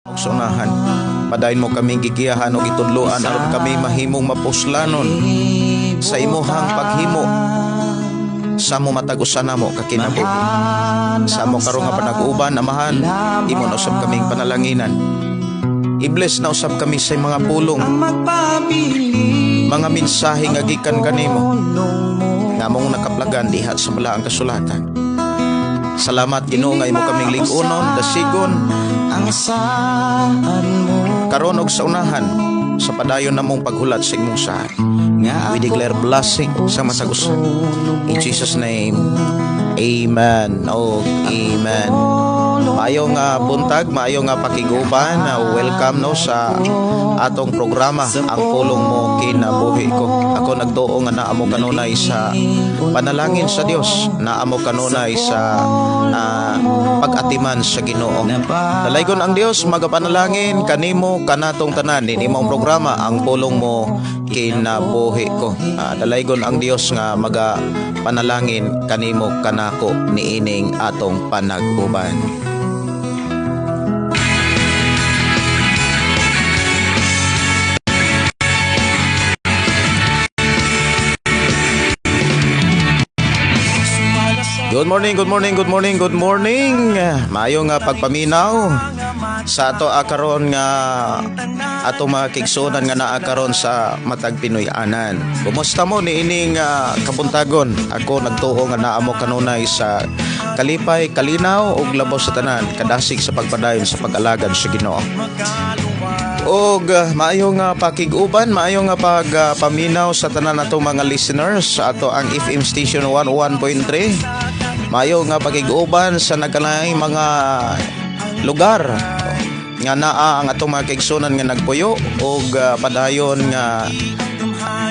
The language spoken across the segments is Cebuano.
Ug sa unahan. Padayon mo kaming gigiyahan ug gitudloan aron kami mahimong mapuslanon sa imuhang paghimo sa mo matag usa namo ka kinabuhi. Sa amo karon nga panag-uban, Amahan, imo na usab kaming panalanginan. I-bless na usab kami sa mga pulong, mga mensahe nga gikan kanimo nga among nakaplagan diha sa balaang kasulatan. Salamat, Ginoo, nga imo kaming lig-unon, dasigon, karon og sa unahan sa padayon namong paghulat sa imong saad. We declare blessing sa matag usa. In Jesus' name, amen. Oh, amen. Maayo nga buntag, maayo nga pakiguban, welcome, no, sa atong programa, Ang Pulong Mo Kinabuhi Ko. Ako nagtuo nga naa mo kanunay sa panalangin sa Dios, naa mo kanunay sa pag-atiman sa Ginoo. Dalaygon ang Dios, magapanalangin kanimo kanatong tanan ni imong programa, Ang Pulong Mo Kinabuhi Ko. Dalaygon ang Dios nga maga panalangin kanimo kanako niining atong panag-uban. Good morning, good morning, good morning, good morning. Maayo nga pagpaminaw sa ato karon nga ato mga kaigsuonan nga naa karon sa matag Pinoy-anan. Kumusta mo niining kabuntagon? Ako nagtuo nga naa mo kanunay sa kalipay, kalinaw ug labaw sa tanan kadasig sa pagpadayon sa pag-alagad sa Ginoo. Og maayo nga pakig-uban, maayo nga pagpaminaw sa tanan natong mga listeners sa ato ang FM station 101.3. Maayo nga pakig-uban sa nagkalaing mga lugar nga naa ang atong mga kaigsuonan nga nagpuyo og padayon nga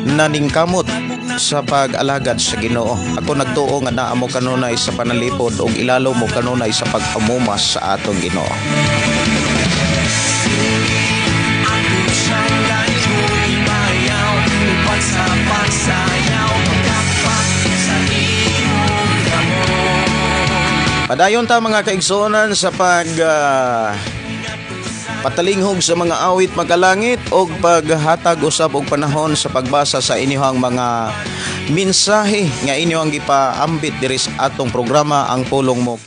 naningkamot sa pag-alagad sa Ginoo. Ako nagtuo nga naa mo kanunay sa panalipod ug ilalo mo kanunay sa pag-amumas sa atong Ginoo. Padayon ta, mga kaigsuonan, sa pag patalinghog sa mga awit makalangit og paghatag usab og panahon sa pagbasa sa inyong mga mensahe nga inyong gipaambit diri sa atong programa, Ang Pulong Mo.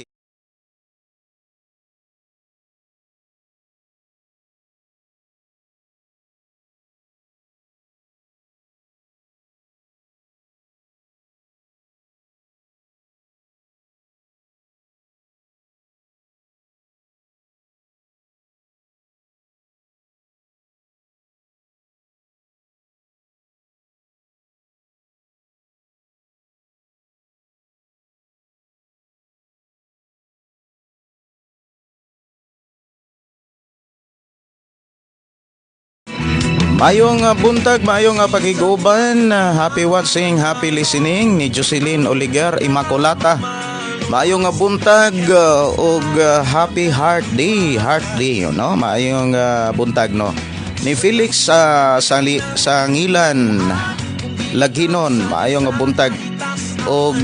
Mayong buntag, mayong pagiguban, happy watching, happy listening ni Jocelyn Oliger Immaculata. Maayong buntag ug happy heart day, no? Maayong buntag, no. Ni Felix sa Sali Sangilan Laginon, maayong buntag. Og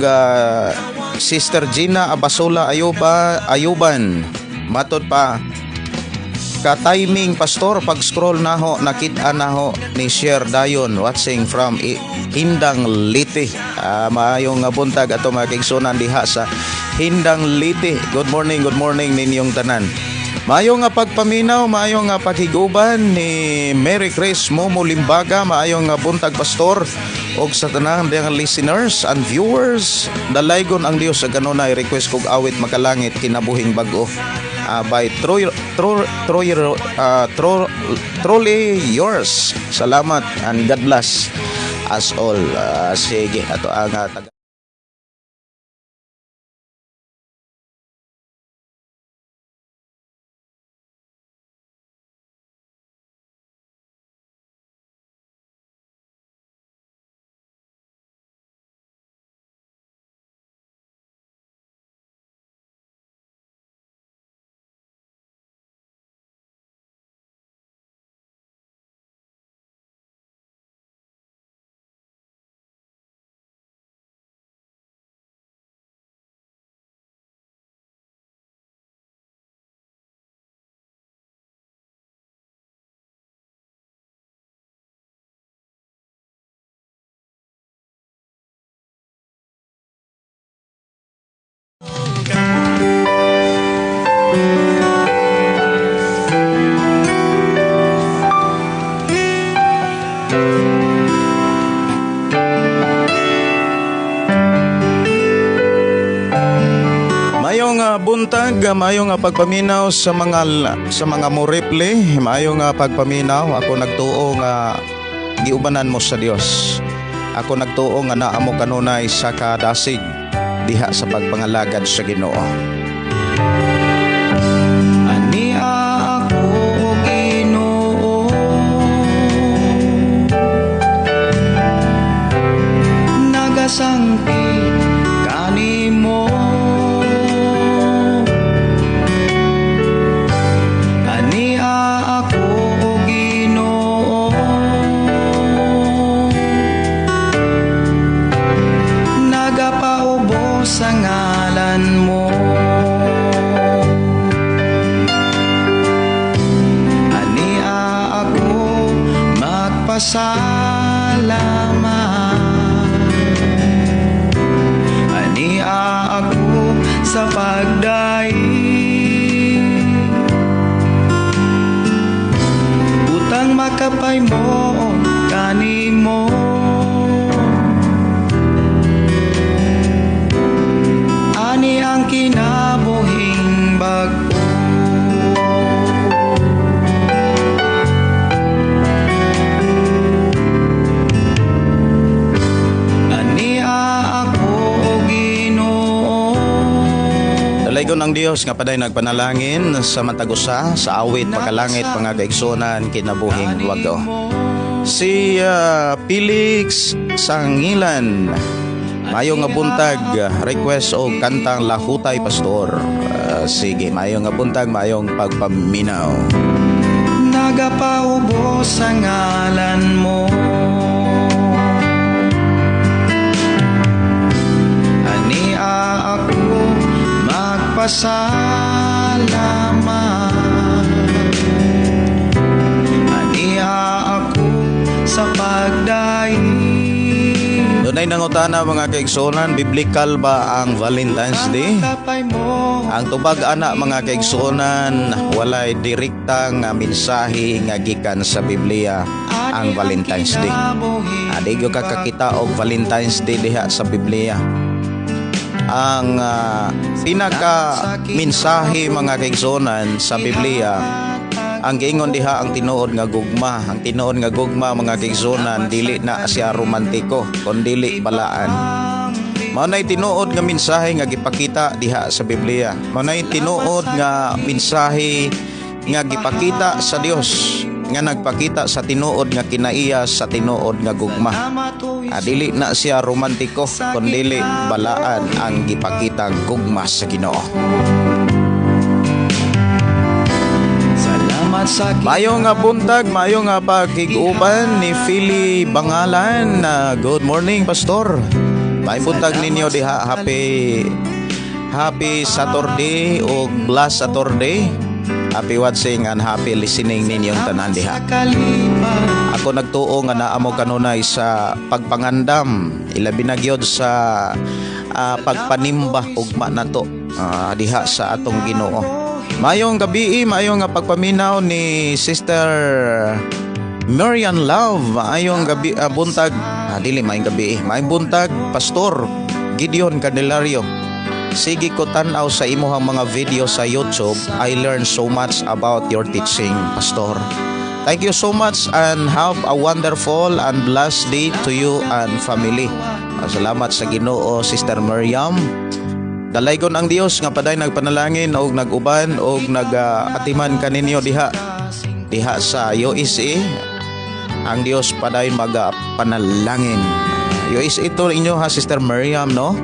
Sister Gina Abasola Ayuba Ayuban. Matod pa ka-timing, pastor, pag scroll naho nakita naho ni share dayon, watching from Hindang Leyte. Maayong nga buntag ato mga kaigsuonan diha sa Hindang Leyte. Good morning, good morning ninyong tanan. Maayo nga pagpaminaw, maayo nga paghiguban ni Mary Chris Momo Limbaga, maayo nga buntag, pastor og sa tanang diyang listeners and viewers. Dalaygon ang Dios sa kanunay. Request kog awit makalangit, Kinabuhing Bag-o by Troy Troy Troy Troy Truly Yours. Salamat and God bless us all. Sige, ato ang taga buntag, maayo nga pagpaminaw sa mga moriple, maayo nga pagpaminaw. Ako nagtuo nga giubanan mo sa Dios. Ako nagtuo nga naa mo kanunay sa kadasig diha sa pagpangalagad sa Ginoo. Ania ako, Ginoo, nagasangpit kanimo. Ania ako, Ginoo, nagapaubos sa ngalan mo. Ania ako magpasalamat. Ania ako sa pagdaig. Butang makapay mo kanimo. Ani ang kinabuhing bag-o. Ania ako, Ginoo. Dalaygon ang Dios nga paday nagpanalangin sa matag usa sa awit pakalangit, mga kaigsuonan, kinabuhing bag-o. Si Felix Sangilan. Mayo nga buntag, request og kantang Lahutay, Pastor. Sige, mayo nga buntag, mayong pagpaminaw. Nagapaubos sa ngalan mo. Ania ako magpasalamat. Ania ako sa pagdaig. Dunay nangutana, mga kaigsuonan, biblical ba ang Valentine's Day? Kapay mo. Ang tubag ana, mga kaigsuonan, walay direkta nga mensahe nga gikan sa Biblia ang Valentine's Day. Adi gyud ka kakita og Valentine's Day diha sa Biblia. Ang pinaka mensahe, mga kaigsuonan, sa Biblia, ang giingon diha ang tinuod nga gugma. Ang tinuod nga gugma, mga kaigsuonan, dili na siya romantiko kundili balaan. Mao nay tinuod nga mensahe nga gipakita diha sa Biblia. Mao nay tinuod nga mensahe nga gipakita sa Dios nga nagpakita sa tinuod nga kinaiya, sa tinuod nga gugma. Dili na siya romantiko kundili balaan ang gipakitang gugma sa Ginoo. Salamat sa Mayo nga buntag, mayo nga pagkiguban ni Philly Bangalan. Good morning, Pastor. Maayong buntag ninyo diha. Happy Happy Saturday o blessed Saturday. Happy watching and happy listening ninyong tanan diha. Ako nagtuo nga naa mo kanunay sa pagpangandam, ilabi na gyud sa pagpanimba ugma nato diha sa atong Ginoo. Mayong gabi, maayong nga pagpaminaw ni Sister Marian Love. Maayong gabi, buntag, dili maayong gabi, maayong buntag, Pastor Gideon Candelario. Sige ko tan-aw sa imuhang mga video sa YouTube. I learned so much about your teaching, Pastor. Thank you so much and have a wonderful and blessed day to you and family. Salamat sa Ginoo, Sister Miriam. Dalaygon ang Dios nga paday nagpanalangin og nag-uban og nag-atiman kaninyo diha sa USA. Ang Dios paday magapanalangin. USA ito inyo ha, Sister Miriam, no?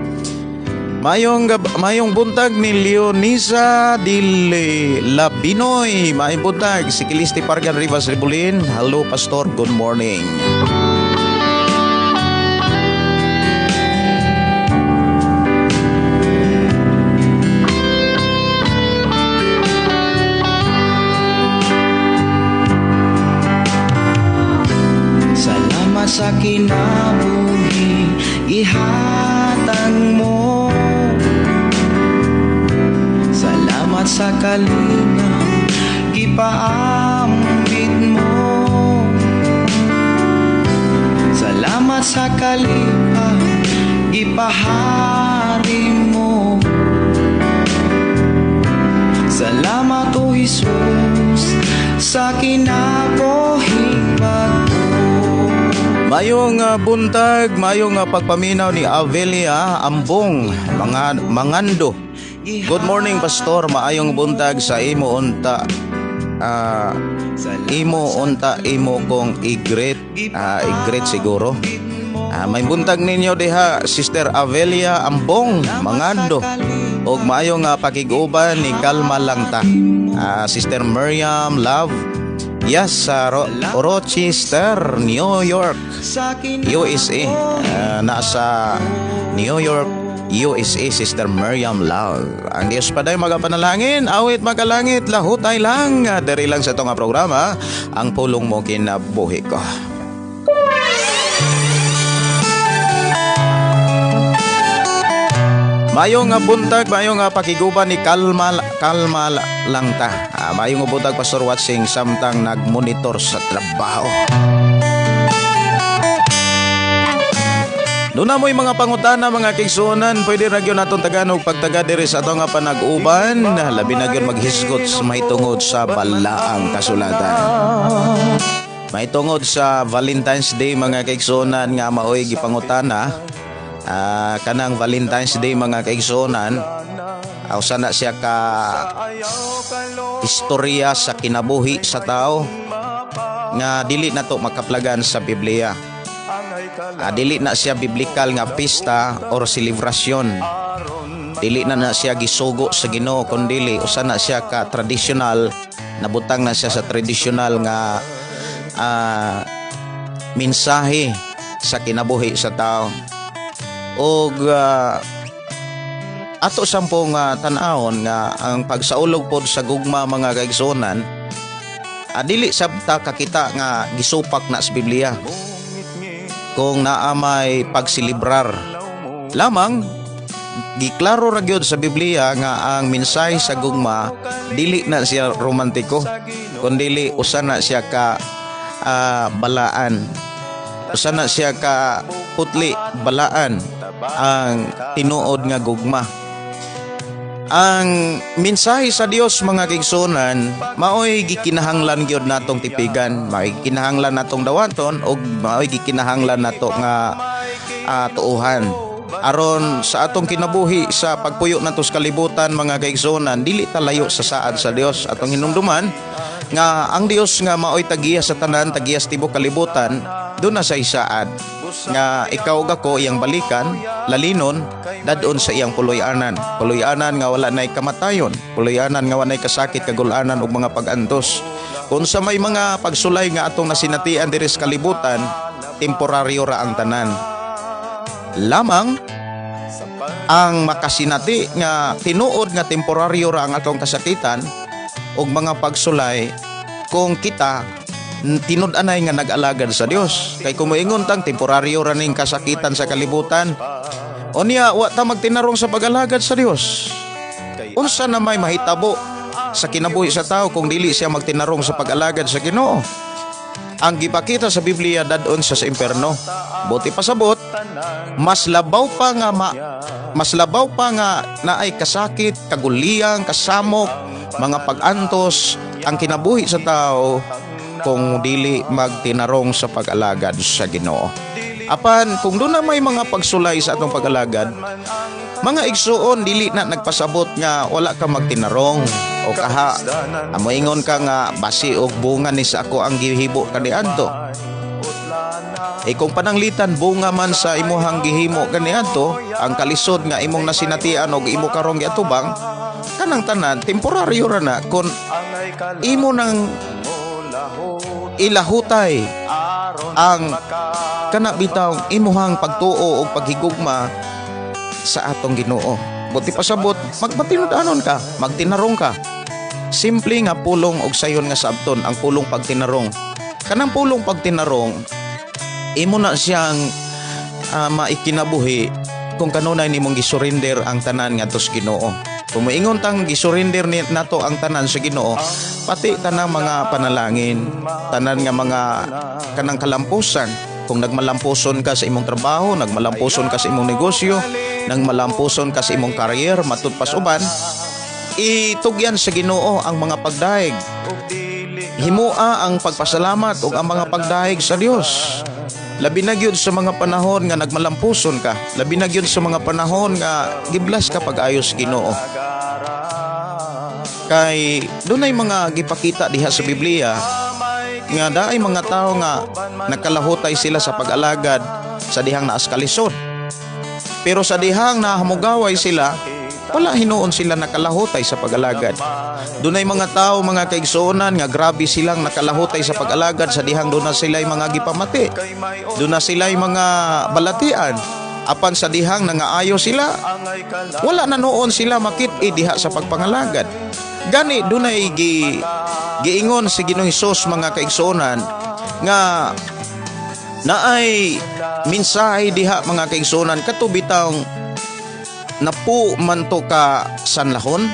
Mayong buntag ni Leonisa Dile Labinoy. Mayong buntag si Kilisti Pargan Rivas Ribulin. Hello, Pastor, good morning. Salamat sa kinabuhi ihatag mo. Salamat sa kalinga gipaambit mo. Salamat sa kalipay gipahari mo. Salamat, O Jesus, sa kinabuhing bag-o. Mayong buntag, mayong pagpaminaw ni Avelia Ambong, mga Mangando. Good morning, Pastor, maayong buntag sa imo unta. Imo unta imo kong i-greet, i-greet siguro. May buntag ninyo diha, Sister Avelia Ambong Mangando. Og maayong pakig-uban ni Kalma lang ta. Sister Miriam Love. Yes, sa Rochester, New York, USA. Nasa New York, USA, Sister Miriam Love. Ang Diyos paday magapanalangin, awit magalangit, lahutay lang. Diri lang sa itong programa, Ang Pulong Mo Kinabuhi Ko. Mayong nga buntag, mayong nga pakiguban ni Kalma, Kalma lang ta. Mayong nga buntag, Pastor, watching samtang nagmonitor sa trabaho. Doon na mo'y mga pangutana, mga kigsuonan, pwede ra gyud natong taganog pagtaga diri sa ato nga panag-uban, labi na gyud maghisgot sa mahitungod sa balaang kasulatan. Mahitungod sa Valentine's Day, mga kaigsuonan, nga maoy gipangutana. Kanang Valentine's Day, mga kaigsuonan, usa na siya ka istorya sa kinabuhi sa tao nga dili na to makaplagan sa Biblia. Dili na siya biblical nga pista or selebrasyon. Dili na na siya gisugo sa Ginoo, kun dili usa na siya ka traditional, nabutang na siya sa traditional nga mensahe sa kinabuhi sa tao. Og ato sampung tan-awon nga ang pagsaulog pod sa gugma, mga kaigsuonan, dili sabta kakita nga gisupak na sa Biblia kung naa may pagsilibrar. Lamang giklaro ra gyud sa Biblia nga ang mensahe sa gugma dili na siya romantiko, kundili usa na siya ka balaan, usa na siya ka putli balaan ang tinuod nga gugma. Ang mensahe sa Dios, mga kaigsuonan, maoy gikinahanglan gyud natong tipigan, maoy gikinahanglan natong dawaton ug maoy gikinahanglan nato nga tuohan. Aron sa atong kinabuhi sa pagpuyo nato sa kalibutan, mga kaigsuonan, dili ta layo sa saad sa Dios. Atong hinumduman nga ang Dios nga maoy tagiya sa tanan, tagiya sa tibuok kalibutan, doon na sa isaad nga ikaw ug ako iyang balikan, lalinon, dadon sa iyang puloy-anan. Puloy-anan nga wala nay kamatayon, puloy-anan nga wala nay kasakit, kagulanan ug mga pag-antos. Kung sa may mga pagsulay nga atong nasinatian diri sa kalibutan, temporaryo ra ang tanan. Lamang ang makasinati nga tinuod nga temporaryo ra ang atong kasakitan ug mga pagsulay kung kita tinud-anay nga nag-alagad sa Dios. Kay kung moingon tang temporaryo ra ning kasakitan sa kalibutan, unya wa ta magtinarong sa pag-alagad sa Dios. Unsa na may mahitabo sa kinabuhi sa tao kung dili siya magtinarong sa pag-alagad sa Ginoo? Ang gipakita sa Biblia, dadon sa impierno. Buot pasabot, mas labaw pa nga naay kasakit, kaguliyang, kasamok, mga pag-antos ang kinabuhi sa tao kung dili magtinarong sa pag-alagad sa Ginoo. Apan kung doon na may mga pagsulay sa atong pag-alagad, mga igsuon, dili na nagpasabot nga wala ka magtinarong o kaha amoingon ka nga basi og bunga ni sa ako ang gihibo kaniadto. E kung pananglitan bunga man sa imuhang gihimo kaniadto, ang kalisod nga imong nasinatian og imo karong giatubang, kanang tanan temporaryo ra na kung imo nang ilahutay ang kana bitaw imuhang pagtuo og paghigugma sa atong Ginoo. Buot pasabot, magmatinud-anon ka, magtinarong ka. Simple nga pulong og sayon nga sabton ang pulong pagtinarong. Kanang pulong pagtinarong, imo na siyang maikinabuhi kung kanunay nimong gisurrender ang tanan ngadto sa Ginoo. Kung moingon tang gisurrender ni nato ang tanan sa Ginoo, pati tanang mga panalangin, tanan nga mga kanang kalampusan. Kung nagmalampuson ka sa imong trabaho, nagmalampuson ka sa imong negosyo, nagmalampuson ka sa imong career, matud pas uban, Itugyan sa Ginoo ang mga pagdayeg. Himua ang pagpasalamat ug ang mga pagdayeg sa Dios. Labi na gyud sa mga panahon nga nagmalampuson ka. Labi na gyud sa mga panahon nga gi-bless ka pag-ayo sa Ginoo. Kay dunay mga gipakita diha sa Biblia nga naay mga tao nga nakalahutay sila sa pag-alagad sa dihang naas kalisod. Pero sa dihang nahamugaway sila, wala hinuon sila nakalahutay sa pag-alagad. Dunay mga tao, mga kaigsuonan, nga grabe silang nakalahutay sa pag-alagad sa dihang duna sila'y mga gipamati. Duna sila'y mga balatian. Apan sa dihang nangaayo sila, wala na noon sila makit-i diha sa pagpangalagad. Gani dunay giingon si Ginoong Hesus, mga kaigsuonan, nga naay mensahe diha, mga kaigsuonan, kato bitawng napo man to ka sanlahon.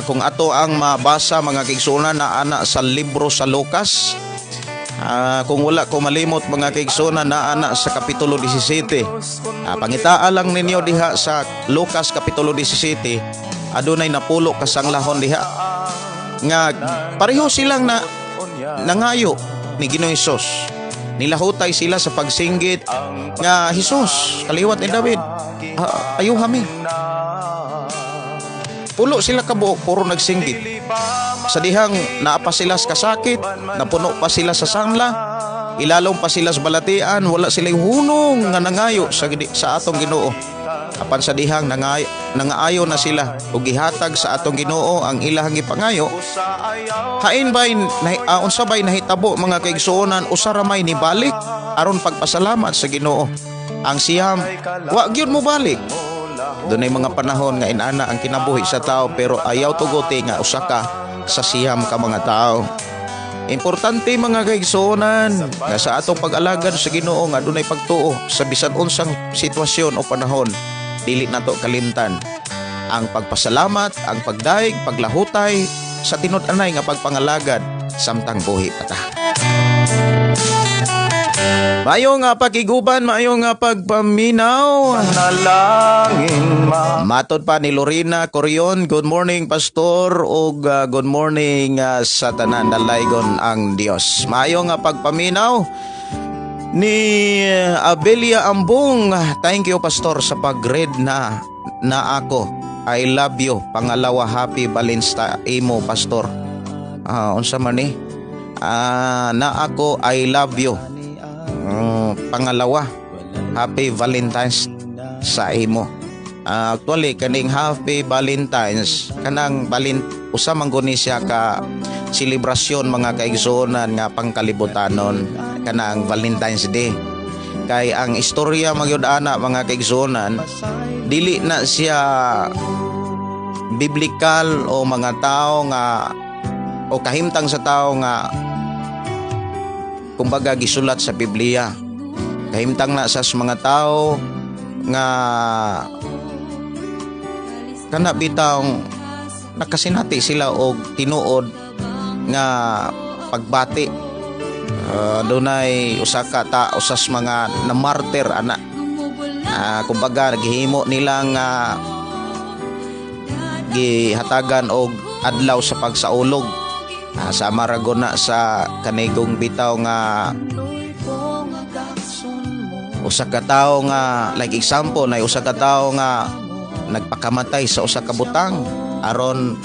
Kung ato ang mabasa, mga kaigsuonan, na ana sa libro sa Lucas. Kung wala ko malimot, mga kaigsuonan, na ana sa kapitulo 17. Pangitaa lang ninyo diha sa Lucas kapitulo 17, adunay napulo ka sanglahon diha nga pareho silang na nangayo ni Ginoong Hesus. Nilahutay sila sa pagsinggit nga, "Hesus, kaliwat ni David, ayuha mi." Pulo sila kabuok, puro nagsinggit. Sa dihang naa pa sila sa kasakit, napuno pa sila sa sangla, ilalom pa sila sa balatian, wala sila hunong nga nangayo sa atong Ginoo. Apan sa dihang nangaayo na sila ug gihatag sa atong Ginoo ang ilahang gipangayo, hain bay unsa bay nahitabo, mga kaigsuonan? Usa ra may nibalik aron pagpasalamat sa Ginoo. Ang 9, wa gyud mo balik. Dunay mga panahon nga inana ang kinabuhi sa tao, pero ayaw tuguti nga usa ka sa 9 ka mga tao. Importante, mga kaigsuonan, nga sa atong pag-alagad sa Ginoo nga dunay pagtuo sa bisan unsang sitwasyon o panahon, dili nato kalimtan ang pagpasalamat, ang pagdayeg, paglahutay sa tinud-anay nga pagpangalagad samtang buhi pa ta. Maayo nga pakiguban, maayo nga pagpaminaw. Nalangin ma Matod pa ni Lorena Corion, good morning, Pastor, ug good morning sa tanan, dalaygon ang Dios. Maayo nga pagpaminaw ni Abelia Ambong. Thank you, Pastor, sa pag-read na na ako. I love you. Pangalawa, happy Valentine imo, Pastor. Unsa man ni? Na ako, I love you. Pangalawa, happy Valentine's sa imo. Actually, kaning Happy Valentine's, kanang usa man guni siya ka selebrasyon, mga kaigsuonan, nga pangkalibutanon, kanang Valentine's Day. Kay ang istorya magyud ana, mga kaigsuonan, dili na siya biblical o mga tao nga o kahimtang sa tao nga kumbaga gisulat sa Biblia. Kahimtang na sa mga tao nga kana bitawng nakasinati sila og tinuod nga pagbati. Dunay usa ka ta usas mga namartir ana. Kumbaga gihimo nilang gihatagan og adlaw sa pagsaulog. Sama ra na sa kanigong bitaw nga usa ka tawo nga, like example na usa ka tawo nga nagpakamatay sa usa ka butang aron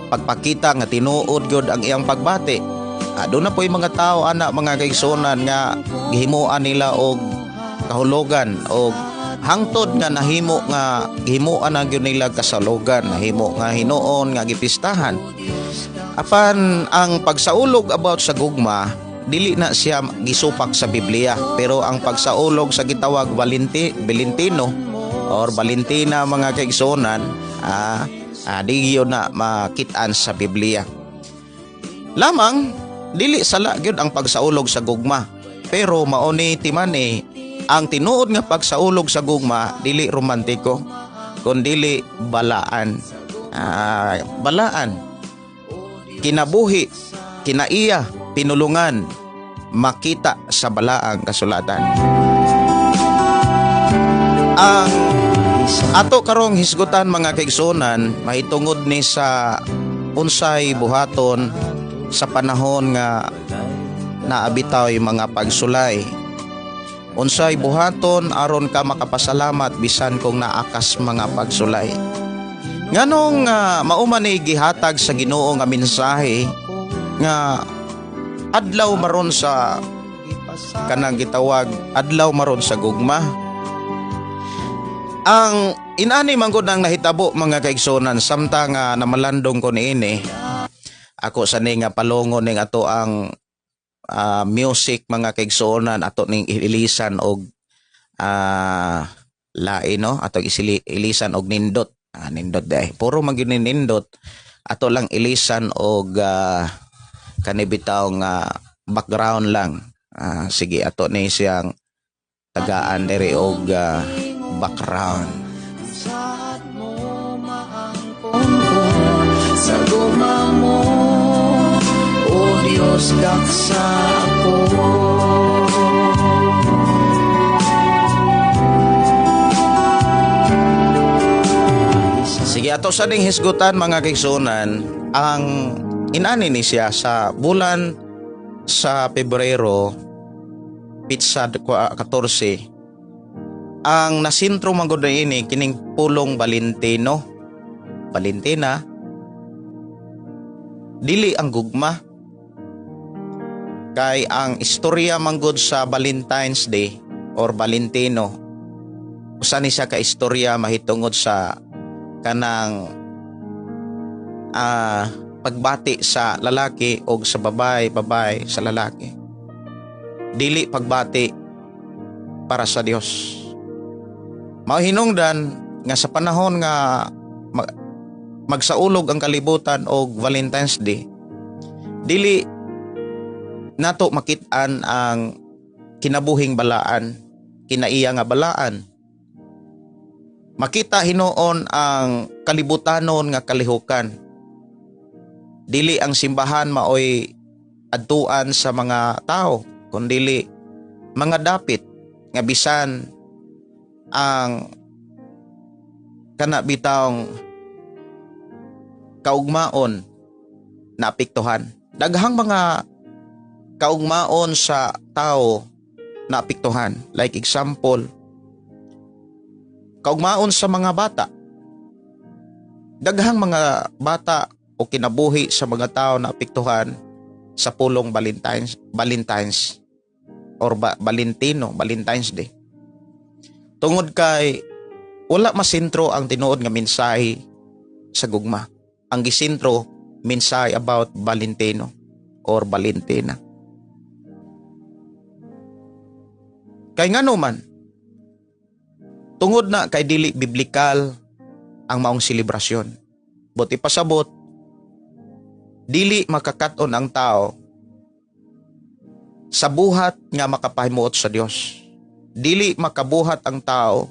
pagpakita nga tinuod gyud ang iyang pagbati. Doon na po yung mga tao ana, mga kaigsuonan, nga gihimuan nila og kahulugan og hangtod nga nahimo nga gihimuan na gyud nila kasalogan, nahimo nga hinuon nga gipistahan. Apan ang pagsaulog about sa gugma, dili na siya gisupak sa Biblia, pero ang pagsaulog sa gitawag Valentino or Valentina, mga kaigsuonan, di gyud na makit-an sa Biblia. Lamang dili sala gyud ang pagsaulog sa gugma, pero mao ni timani ang tinuod nga pagsaulog sa gugma, dili romantiko kun dili balaan. Balaan kinabuhi, kinaiya pinulungan, makita sa balaang kasulatan. Ang Ato karong hisgutan, mga kaigsuonan, mahitungod ni sa unsay buhaton sa panahon nga naa bitaw mga pagsulay. Unsay buhaton aron ka makapasalamat bisan kung naa kas mga pagsulay. Nganong mao man ni gihatag sa Ginoo nga mensahe nga adlaw maron sa kanang gitawag adlaw maron sa gugma? Ang inani man gud ang nahitabo, mga kaigsuonan, samtang nga namalandong ko niini. Ako sa ni nga palongo ning ato ang music, mga kaigsuonan, ato ning ilisan og lain, no, ato isili ilisan og nindot. Nindot day, puro man gyud ni nindot. Ato lang ilisan og kani bitaw nga background lang. Sige, ato ni siyang tagaan diri og background. Saad mo maangkon ko sa gugma mo, O Diyos, gaksa ako. Sige, ato sa ning hisgutan, mga kaigsuonan, ang inani ni siya sa bulan sa Pebrero, petsa 14, ang nasintro man gud ini kining pulong Valentino, Valentina, dili ang gugma, kay ang istorya manggod sa Valentine's Day or Valentino, usa ni siya ka istorya mahitungod sa kanang pagbati sa lalaki o sa babae, babae sa lalaki. Dili pagbati para sa Dios. Mao hinungdan nga sa panahon nga magsaulog ang kalibutan og Valentine's Day, dili nato makit-an ang kinabuhing balaan, kinaiya nga balaan. Makita hinuon ang kalibutanon nga kalihukan. Dili ang simbahan maoy adtuan sa mga tao, kundili mga dapit nga bisan ang kana bitawng kaugmaon naapektuhan. Daghang mga kaugmaon sa tao naapektuhan. Like example, kaugmaon sa mga bata. Daghang mga bata o kinabuhi sa mga tao naapektuhan sa pulong Valentine's or Valentino, Valentine's Day. Tungod kay wala masintro ang tinuod nga mensahe sa gugma. Ang gisintro, mensahe about Valentino or Valentina. Kay ngano man, tungod na kay dili biblikal ang maong selebrasyon. Buot ipasabot, dili makakaton ang tao sa buhat nga makapahimuot sa Dios. Dili makabuhat ang tao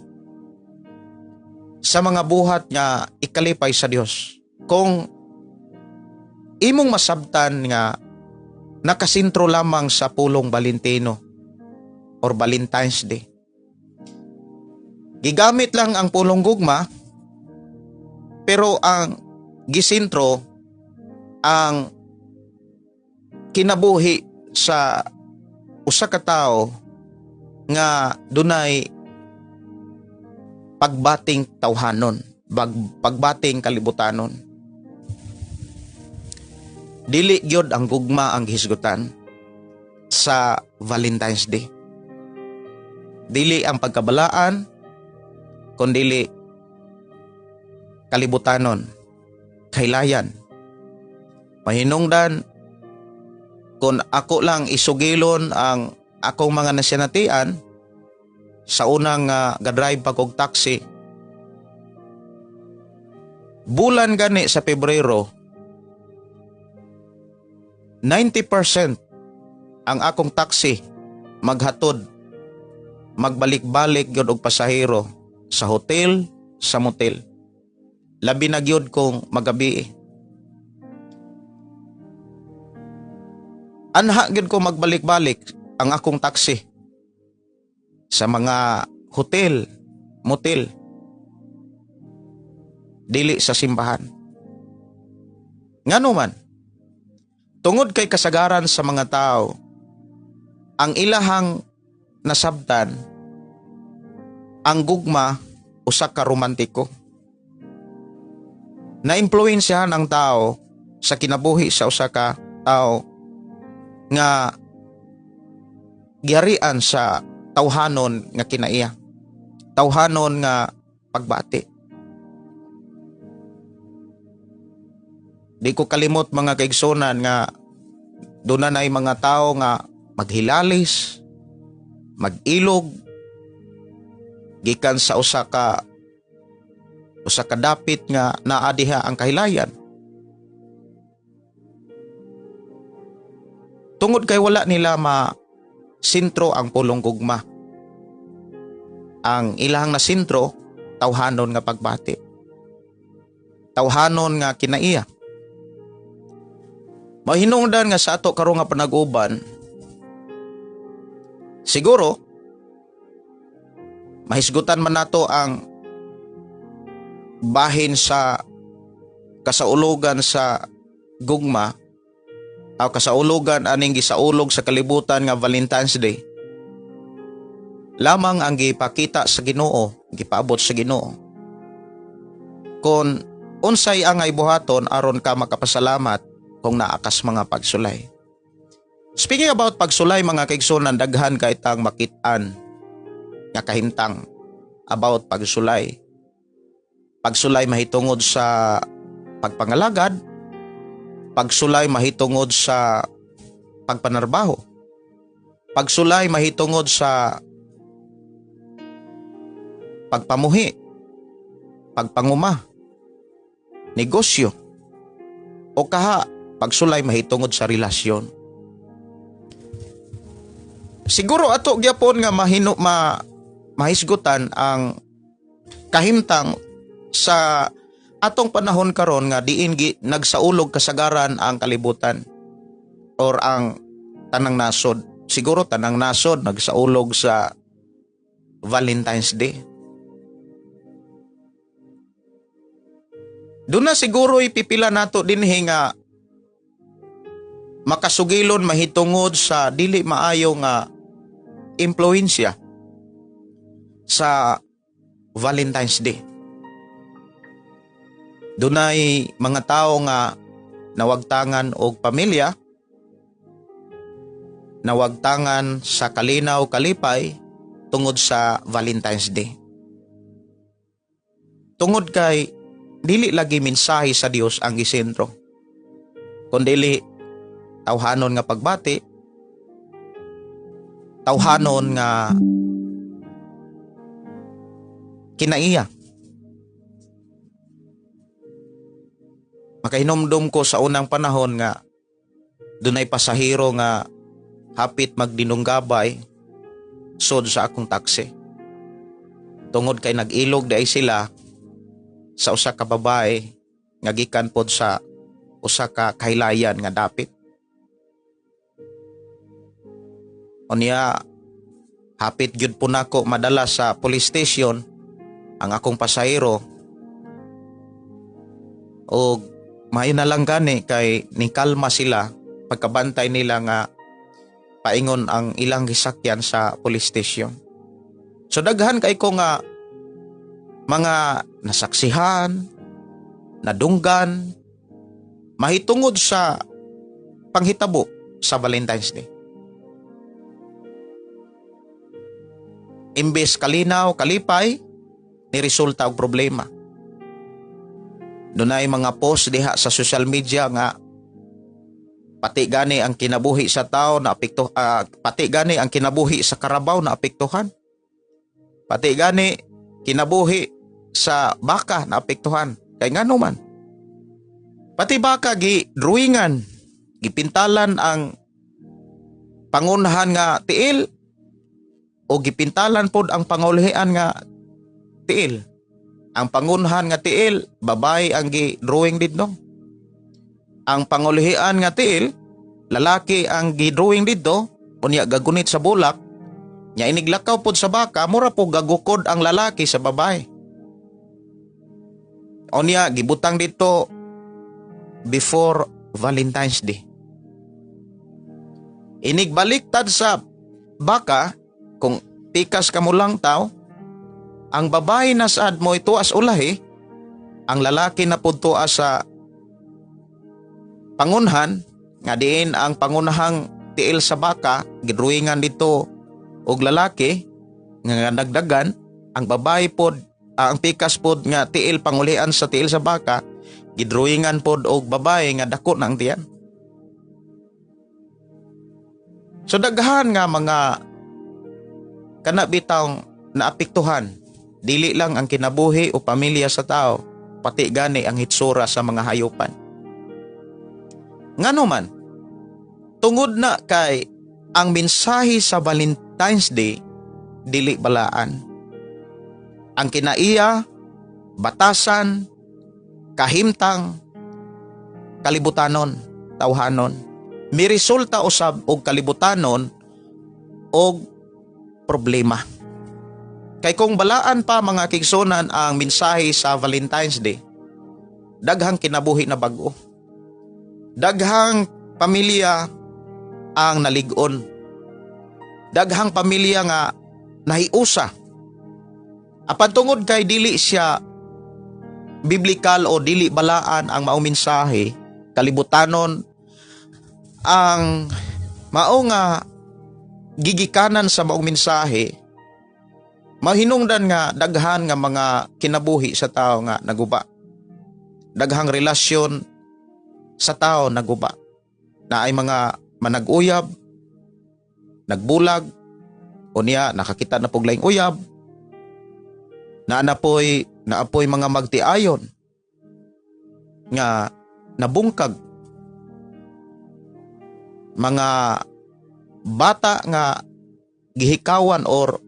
sa mga buhat nga ikalipay sa Dios. Kung imong masabtan nga nakasintro lamang sa pulong Valentino or Valentine's Day. Gigamit lang ang pulong gugma, pero ang gisintro ang kinabuhi sa usa ka tawo nga dunay pagbating tawhanon, pagbating kalibutanon. Dili gyud ang gugma ang gihisgutan sa Valentine's Day. Dili ang pagkabalaan, kundili kalibutanon, kailayan. Mahinungdan, kung ako lang isugilon ang akong mga nasinatian sa unang gadrive pa kog taxi, bulan gani sa Pebrero, 90% ang akong taxi maghatod, magbalik-balik gyud og pasahero sa hotel, sa motel. Labi na gyud kung magabi. Anha gyud ko magbalik-balik ang akong taxi sa mga hotel, motel. Dili sa simbahan. Ngano man, tungod kay kasagaran sa mga tao, ang ilahang nasabtan, ang gugma usa ka romantiko. Naimpluwensyahan ang tao sa kinabuhi sa usa ka tao nga giharian sa tawhanon nga kinaiya. Tawhanon nga pagbati. Di ko kalimot, mga kaigsunan, nga doon na mga tao nga maghilalis, mag-ilog, gikan sa usa ka dapit nga naa diha ang kahilayan. Tungod kay wala nila ma sintro ang pulong gugma. Ang ilahang nasintro, tawhanon nga pagbati. Tawhanon nga kinaiya. Mahinungdan nga sa ato karon nga panag-uban, siguro mahisgutan man nato ang bahin sa kasaulugan sa gugma o kasaulugan aning gisaulog sa kalibutan nga Valentine's Day. Lamang ang gipakita sa Ginoo, gipaabot sa Ginoo. Kon unsay ang buhaton aron ka makapasalamat kung naa kas mga pagsulay. Speaking about pagsulay, mga kaigsunan, daghan kay tang makit-an nga kahimtang about pagsulay. Pagsulay mahitungod sa pagpangalagad, pagsulay mahitungod sa pagpanarbaho, pagsulay mahitungod sa pagpamuhi, pagpanguma, negosyo, o kaha pagsulay mahitungod sa relasyon. Siguro ato gyapon nga mahino ma mahisgutan ang kahimtang sa atong panahon karon nga diin gi, nagsaulog kasagaran ang kalibutan or ang tanang nasod. Siguro tanang nasod nagsaulog sa Valentine's Day. Doon na siguro ipipila nato dinhi nga makasugilon mahitungod sa dili maayo nga impluwensya sa Valentine's Day. Dunay mga tao nga nawagtangan og pamilya, nawagtangan sa kalinaw kalipay tungod sa Valentine's Day. Tungod kay dili lagi mensahe sa Dios ang gisentro, kundili tawhanon nga pagbati, tawhanon nga kinaiya. Makahinumdum ko sa unang panahon nga dunay pasahero nga hapit magdinunggabay sod sa akong taksi. Tungod kay nag-ilog di ay sila sa usa ka babae nga gikan pod sa usa ka kahilayan nga dapit. Unya hapit gyud po nako madala sa police station ang akong pasahero, og maayo na lang gani kay nikalma sila pagkabantay nila nga paingon ang ilang gisakyan sa police station. So daghan kay ko nga mga nasaksihan, nadunggan, mahitungod sa panghitabo sa Valentine's Day. Imbes kalinaw, kalipay, ni resulta og problema. Dunay mga post diha sa social media nga pati gani ang kinabuhi sa tao na apekto, pati gani ang kinabuhi sa karabaw na apektuhan. Pati gani kinabuhi sa baka na apektuhan. Kay ngano man? Pati baka gi drawingan, gipintalan ang pangunhan nga tiil o gipintalan pod ang pangulhian nga tiil. Ang pangunhan nga tiil, babae ang gi-drawing didto. Ang pangulhian nga tiil, lalaki ang gi-drawing didto, unya gagunit sa bulak, nya iniglakaw pod sa baka, mura po gagukod ang lalaki sa babae. Onya gibutang dito before Valentine's Day. Inigbaliktad sa baka, kung pikas ka mo lang tao, ang babae na saad mo ituas ulahi, ang lalaki na pud tuas sa pangunhan, nga diin ang pangunahang tiil sa baka gidrawingan dito og lalaki nga nagdagan, ang babae pod, ang pikas pod nga tiil pangulian sa tiil sa baka, gidrawingan pod og babae nga dako na ang tiyan. So daghan nga mga kana bitawng naapektuhan, dili lang ang kinabuhi o pamilya sa tao, pati gani ang hitsura sa mga hayupan. Ngano man, tungod na kay ang mensahe sa Valentine's Day dili balaan. Ang kinaiya, batasan, kahimtang, kalibutanon, tawhanon. Miresulta usab og kalibutanon og problema. Kay kung balaan pa, mga kigsunan, ang mensahe sa Valentine's Day, daghang kinabuhi na bag-o. Daghang pamilya ang nalig-on. Daghang pamilya nga nahiusa. Apan tungod kay dili siya biblical o dili balaan ang maong mensahe, kalibutanon ang mao nga gigikanan sa maong mensahe, mahinungdan nga daghan nga mga kinabuhi sa tao nga naguba. Daghang relasyon sa tao naguba. Na ay mga manag-uyab, nagbulag, o niya nakakita na pug laing uyab, na apoy mga magtiayon nga nabungkag, mga bata nga gihikawan or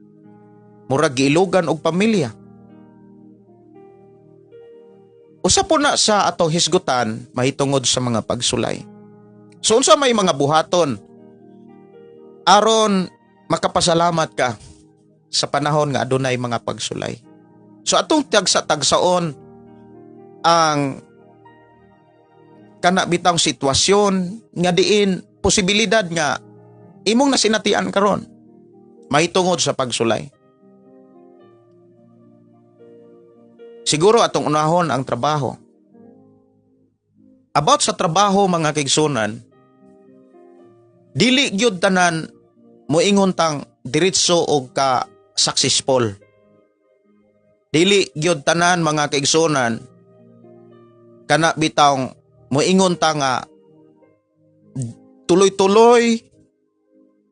murag giilugan og pamilya. Usa po na sa atong hisgutan mahitungod sa mga pagsulay. So unsa may mga buhaton aron makapasalamat ka sa panahon nga adunay mga pagsulay? So atong tagsa-tagsaon ang kana bitang sitwasyon nga diin posibilidad nga imong nasinatian karon mahitungod sa pagsulay. Siguro atong unahon ang trabaho. About sa trabaho, mga kigsunan, dili gyud tanan moingon tang diretso og ka successful. Dili gyud tanan, mga kaigsunan, kana bitawng moingon ta nga tuloy-tuloy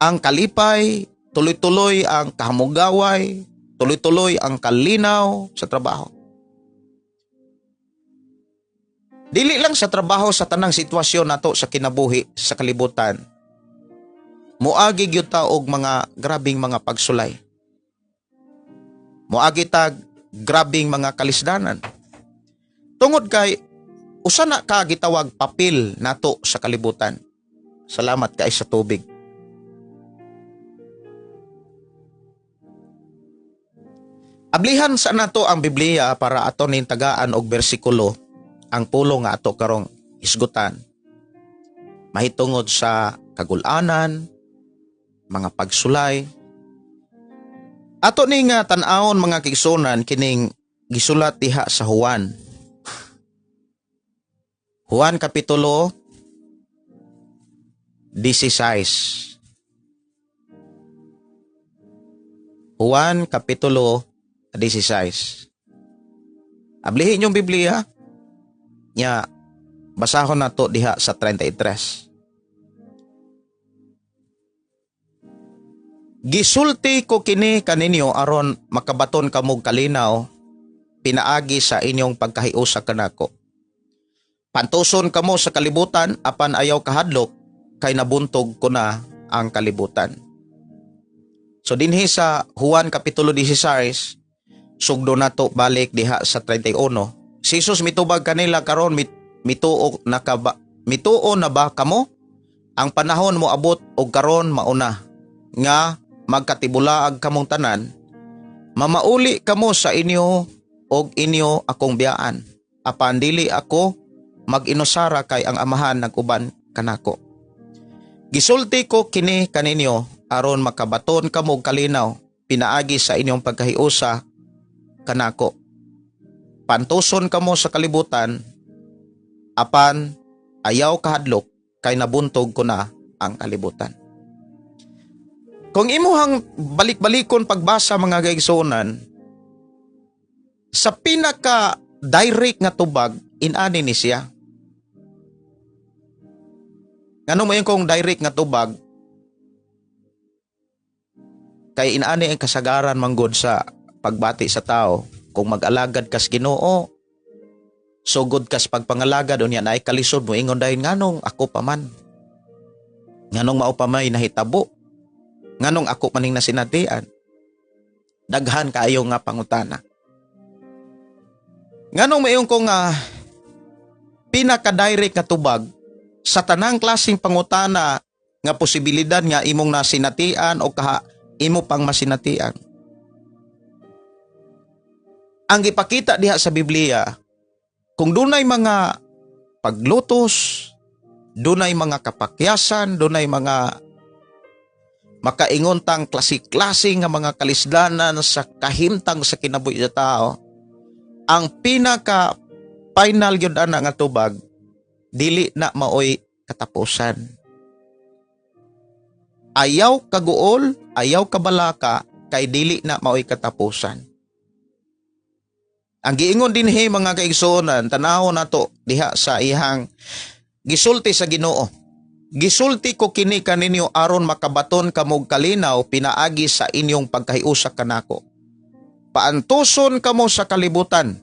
ang kalipay, tuloy-tuloy ang kahamugaway, tuloy-tuloy ang kalinaw sa trabaho. Dili lang sa trabaho, sa tanang sitwasyon nato sa kinabuhi sa kalibutan. Moagi gyud ta og mga grabing mga pagsulay. Moagi tag grabing mga kalisdanan. Tungod kay usa na ka gitawag papel nato sa kalibutan. Salamat kay sa tubig. Ablihan sa nato ang Biblia para ato ning tagaan og bersikulo ang pulo nga ato karong isgutan mahitungod sa kagulanan, mga pagsulay. Ato ni nga tan-awon, mga kigsunan, kining gisulat diha sa Juan. Juan Kapitulo 16. Juan Kapitulo 16. Ablihin yung Biblia. Nya, basahon nato diha sa 33. Gisulti ko kini kaninyo aron makabaton kamog kalinaw pinaagi sa inyong pagkahiusa kanako. Pantuson kamo sa kalibutan, apan ayaw kahadlok kay nabuntog ko na ang kalibutan. So dinhi sa Juan Kapitulo 16, sugdo nato balik diha sa 31. Si Jesus mitubag kanila, "Karon mituo na ka ba, mituo na ba kamo? Ang panahon mo abot og karon mauna nga magkatibulaag kamong tanan, mamauli kamo sa inyo og inyo akong biyaan. Apan dili ako mag-inusara kay ang Amahan nag-uban kanako. Gisulti ko kini kaninyo aron makabaton kamo og kalinaw pinaagi sa inyong pagkahiusa kanako. Paantuson kamo sa kalibutan, apan ayaw kahadlok kay nabuntog ko na ang kalibutan. Kung imuhang balik-balikon pagbasa, mga kaigsuonan, sa pinaka direct nga tubag, inani ni siya. Ngano mo kong direct nga tubag? Kay inani ang kasagaran manggod sa pagbati sa tao. Kung mag-alagad kas Ginoo, sugod kas pagpangalagad, unya naay kalisod, mo ingon dayon, "Nganong ako pa man? Nganong mao pa may nahitabo? Nganong ako maning nasinatian?" Daghan kaayo nga pangutana. Nganong mayon ko nga pinaka-direct nga tubag sa tanang klaseng pangutana nga posibilidad nga imong nasinatian o kaha imo pang masinatian? Ang gipakita diha sa Biblia, kung dunay mga paglutos, dunay mga kapakyasan, dunay mga makaingon tang klase-klase nga mga kalisdanan sa kahimtang sa kinabuhi sa tao, ang pinaka final gyud ana nga tubag, dili na maoy katapusan. Ayaw kaguol, ayaw kabalaka kay dili na maoy katapusan. Ang giingon dinhi, mga kaigsuonan, tanaw nato diha sa ihang gisulti sa Ginoo. "Gisulti ko kini kaninyo aron makabaton kamog kalinaw pinaagi sa inyong pagkahiusa kanako. Paantuson kamo sa kalibutan,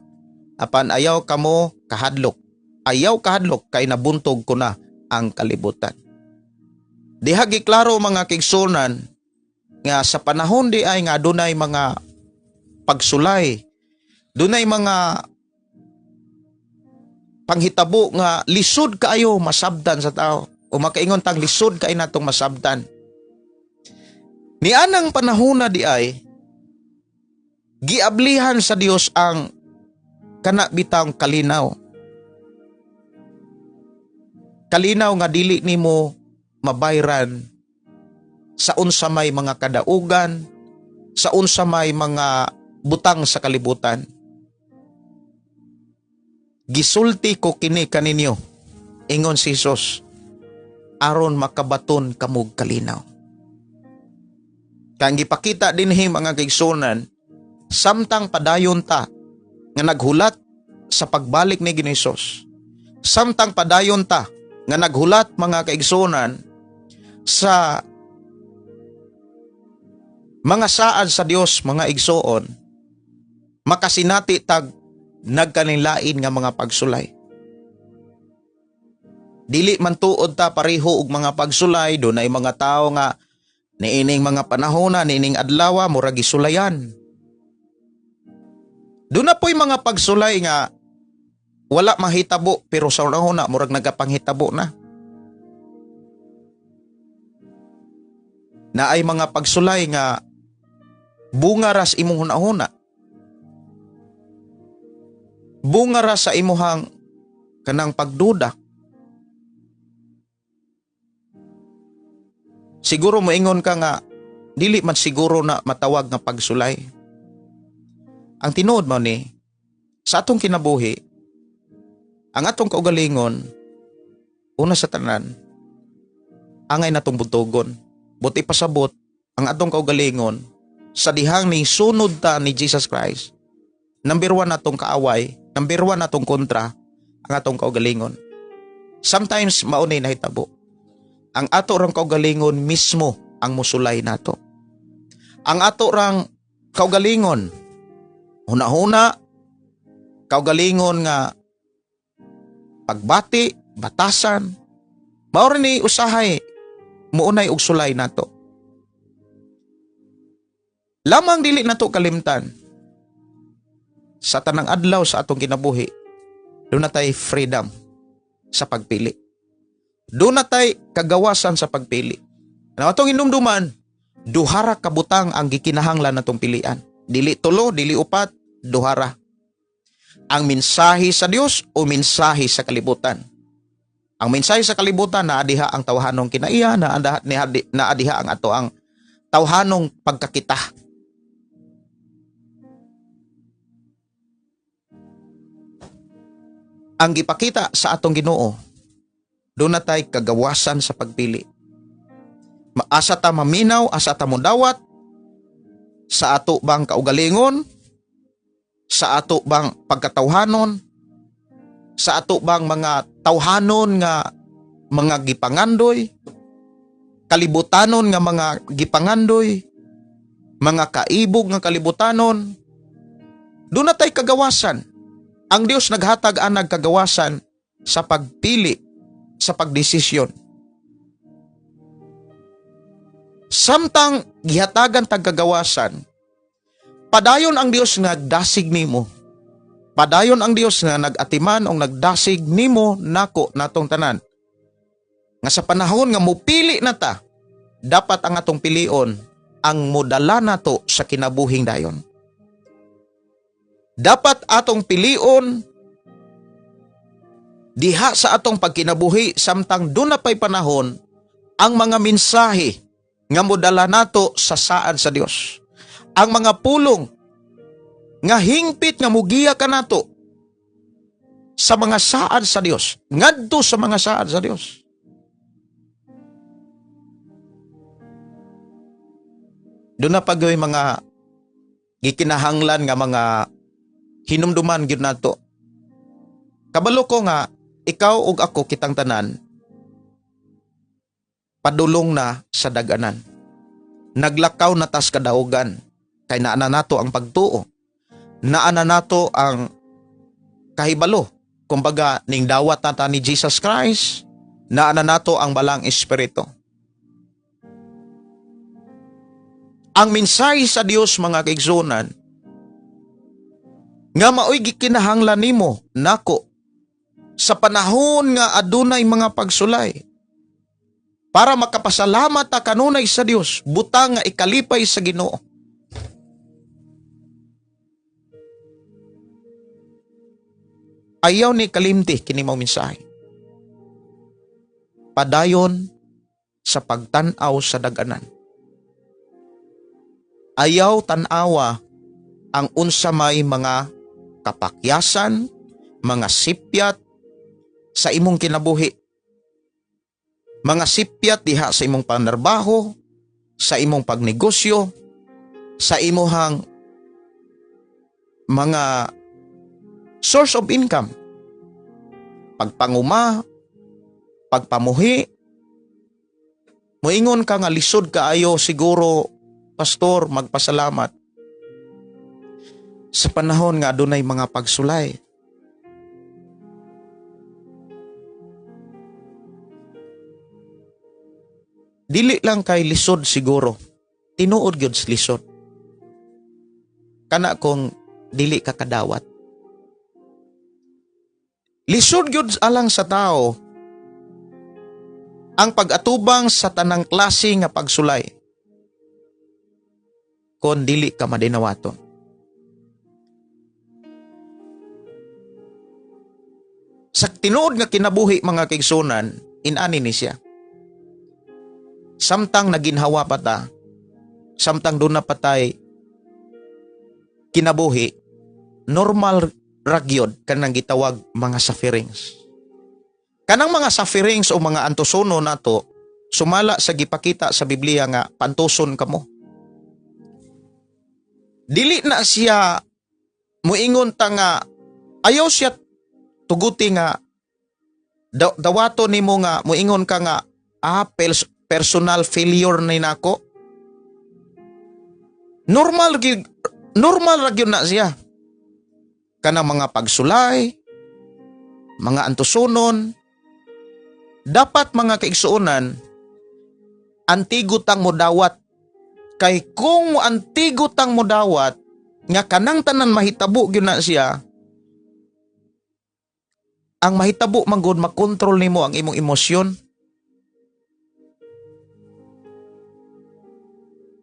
apan ayaw kamo kahadlok. Ayaw kahadlok kay nabuntog ko na ang kalibutan." Diha giklaro, mga kaigsuonan, nga sa panahon di ay nga dunay mga pagsulay, dunay mga panghitabo nga lisod kaayo masabdan sa tao o makaingon tang lisod kay natong masabdan. Nianang panahon na di ay giablihan sa Dios ang kana bitang kalinaw. Kalinaw nga dili nimo mabayran sa unsa may mga kadaugan, sa unsa may mga butang sa kalibutan. "Gisulti ko kini kaninyo," ingon si Jesus, "aron makabaton kamog kalinaw." Kang gipakita dinhi, mga kaigsuonan, samtang padayon ta nga naghulat sa pagbalik ni Ginoong Hesus. Samtang padayon ta nga naghulat, mga kaigsuonan, sa mga saad sa Dios, mga igsoon, makasinati tag nagkanilain nga mga pagsulay. Dili man tuod ta pareho og mga pagsulay. Dunay mga tawo nga niining mga panahona, niining adlaw, murag gisulayan. Doon na po'y mga pagsulay nga wala mahitabo pero sa unahuna murag nagapanghitabo na. Naay mga pagsulay nga bunga ras imong hunahuna. Bunga ra sa imuhang kanang pagduda. Siguro moingon ka nga dili man siguro na matawag nga pagsulay. Ang tinuod mo ni sa atong kinabuhi, ang atong kaugalingon, una sa tanan, angay natong buntogon. Buti pasabot, ang atong kaugalingon, sa dihang ni sunod ta ni Jesus Christ, number one natong kaaway, number one natong kontra, ang atong kaugalingon. Sometimes maunay nahitabo. Ang ato rang kaugalingon mismo ang musulay nato. Ang ato rang kaugalingon, hunahuna, kaugalingon nga pagbati, batasan, mao ni usahay muunay og sulay nato. Lamang dili nato kalimtan, sa tanang adlaw sa atong kinabuhi, duna tay freedom sa pagpili. Duna tay kagawasan sa pagpili. Ang atong hinumduman, duhara ka butang ang gikinahanglan natong pilian. Dili tulo, dili upat, duhara. Ang mensahe sa Dios o mensahe sa kalibutan? Ang mensahe sa kalibutan, naa diha ang tawhanong kinaiya, naa diha ang ato ang tawhanong pagkakita. Ang gipakita sa atong Ginoo, duna tay kagawasan sa pagpili. Asa ta maminaw, asa ta modawat, sa ato bang kaugalingon, sa ato bang pagkatawhanon, sa ato bang mga tawhanon nga mga gipangandoy, kalibutanon nga mga gipangandoy, mga kaibog nga kalibutanon, duna tay kagawasan. Ang Dios naghatag anag kagawasan sa pagpili, sa pagdesisyon. Samtang gihatagan tag kagawasan, padayon ang Dios nga nagdasig nimo. Padayon ang Dios nga nag-atiman o nagdasig nimo nako natong tanan. Nga sa panahon nga mupili na ta, dapat ang atong pilion ang modala nato sa kinabuhing dayon. Dapat atong pilion diha sa atong pagkinabuhi samtang duna pay panahon ang mga mensahe nga modala nato sa saad sa Dios. Ang mga pulong nga hingpit nga mugiya kanato sa mga saad sa Dios, ngadto sa mga saad sa Dios. Duna pa gyud mga gikinahanglan nga mga hinumduman gyud nato. Kabalo ko nga ikaw ug ako, kitang tanan, padulong na sa dag-anan. Naglakaw na tas kadaugan kay naa na nato ang pagtuo. Naa na nato ang kahibalo. Kumbaga, ning dawat na ta ni Jesus Christ, naa na nato ang Balaang Espiritu. Ang mensahe sa Dios, mga kaigsunan, nga maoy gikinahanglan nimo nako sa panahon nga adunay mga pagsulay para makapasalamat ta kanunay sa Dios, butang nga ikalipay sa Ginoo. Ayaw ni kalimti kini mao mensahe. Padayon sa pagtan-aw sa dag-anan. Ayaw tan-awa ang unsa may mga kapakyasan, mga sipyat sa imong kinabuhi. Mga sipyat diha sa imong panarbaho, sa imong pagnegosyo, sa imuhang mga source of income. Pagpanguma, pagpamuhi, moingon ka nga lisod kaayo siguro, pastor, magpasalamat sa panahon nga adunay mga pagsulay. Dili lang kay lisod siguro, tinuod gyud sa lisod. Kana kung dili ka kadawat. Lisod gyud alang sa tao ang pag-atubang sa tanang klase nga pagsulay kon dili ka madinawaton. Sa tinuod nga kinabuhi, mga kaigsunan, inani ni siya. Samtang naginhawa pa ta, samtang duna pa tay kinabuhi, normal ra gyud kanang gitawag mga sufferings. Kanang mga sufferings o mga antusono nato, sumala sa gipakita sa Biblia nga pantuson kamo. Dili na siya muingon ta nga ayaw siya tuguti nga dawato nimo nga muingon ka nga personal failure ni nako. Normal ra gyud na siya. Kanang mga pagsulay, mga antusonon, dapat, mga kaigsuonan, antigo tang modawat. Kay kung antigo tang modawat, nga kanang tanan mahitabo gyud na siya, ang mahitabo man gud, makontrol nimo ang imong emosyon.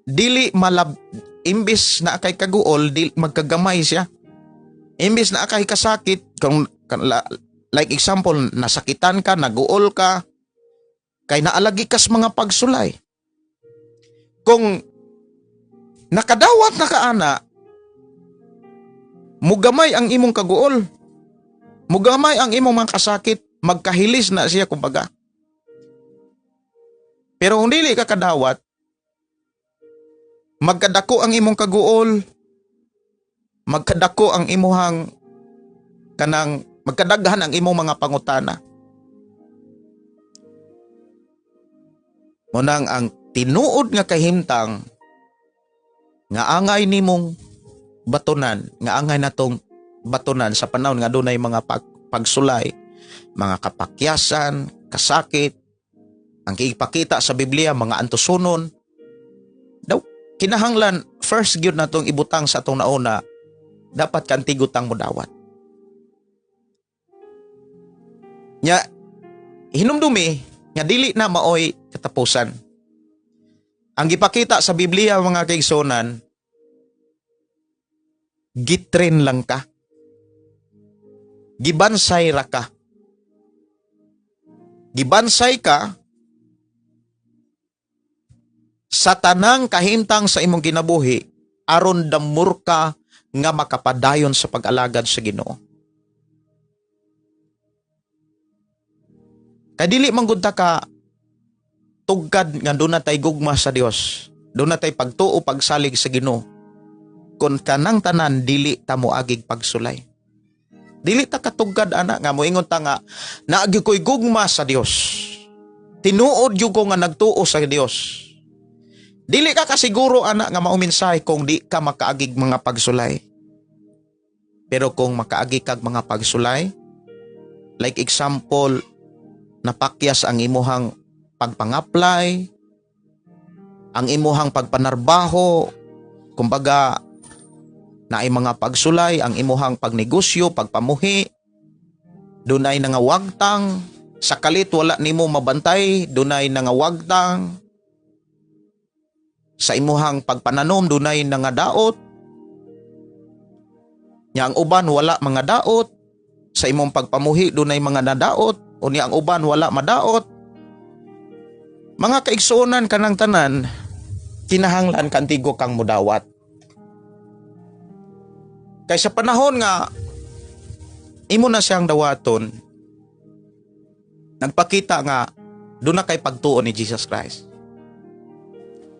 Dili malab, imbis na kay kaguol, di magkagamay siya. Imbis naa kay kasakit, kung like example, nasakitan ka, naguol ka, kay naa lagi kas mga pagsulay. Kung nakadawat na ka ana, mugamay ang imong kaguol. Mugamay ang imong mga kasakit, magkahilis na siya kumbaga. Pero kung dili ka kadawat, magkadako ang imong kaguol, magkadako ang imuhang kanang magkadaghan ang imong mga pangutana. Mao nang ang tinuod nga kahimtang nga angay nimong batunan, nga angay natong batunan sa panahon nga dunay mga pagsulay, mga kapakyasan, kasakit, ang ipakita sa Biblia, mga antusonon, daw kinahanglan first gyud natong ibutang sa atong nauna, dapat kantigo tang modawat. Nya hinumdumi nga dili na maoy katapusan. Ang gipakita sa Biblia, mga kaigsunan, gitren lang ka. Gibansay ra ka. Gibansay ka sa tanang kahimtang sa imong kinabuhi aron damur ka nga makapadayon sa pag-alagad sa Ginoo. Kay dili man gud ta ka tugkad nga doon na tay gugma sa Dios, doon na tay pagtuo, pagsalig sa Ginoo, kun kanang tanan dili ta moagig pagsulay. Dili ta katugkad ana nga moingon ta nga naagi ko'y gugma sa Dios. Tinuod gyud ko nga nagtuo sa Dios. Dili ka kasiguro ana nga maumensahe kung di ka makaagig mga pagsulay. Pero kung makaagi kag mga pagsulay, like example, napakyas ang imuhang pagpang-apply, ang imuhang pagpanarbaho, kumbaga naay mga pagsulay, ang imuhang pagnegosyo, pagpamuhi, dunay nangawagtang, sa kalit wala nimo mabantay, dunay nangawagtang, sa imuhang pagpananom, dunay nangadaot, nya ang uban wala mga daot, sa imong pagpamuhi, dunay mga nadaot, unya ang uban wala madaot. Mga kaigsuonan, kanang tanan, kinahanglan kantigo kang mudawat. Kay sa panahon nga imo na siyang dawaton, nagpakita nga doon na kay pagtuo ni Jesus Christ.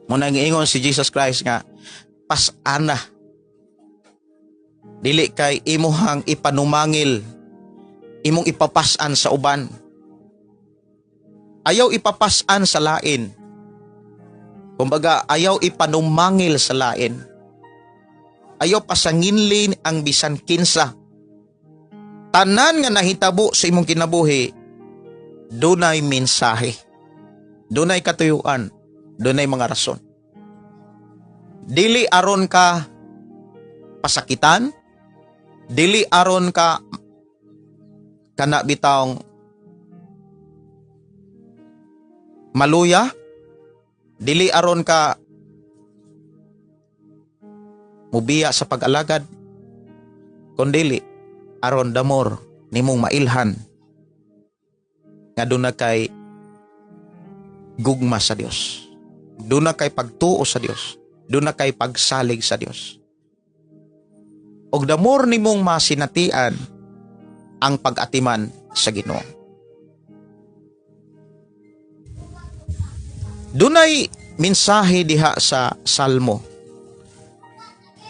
Mao na ingon si Jesus Christ nga pas-ana. Dili kay imuhang ipanumangil, imong ipapasan sa uban. Ayaw ipapasan sa lain. Kumbaga, ayaw ipanumangil sa lain. Ayaw pasanginlin ang bisan kinsa. Tanan nga nahitabo sa imong kinabuhi, dunay mensahe. Dunay katuyuan. Dunay mga rason. Dili aron ka pasakitan, dili aron ka kana bitawng maluya, dili aron ka mubiya sa pag-alagad, kundili aron damor nimong mailhan nga duna kay gugma sa Dios, duna kay pagtuo sa Dios, duna kay pagsalig sa Dios. Og damor nimong masinatian ang pag-atiman sa Ginoo. Dunay mensahe diha sa Salmo.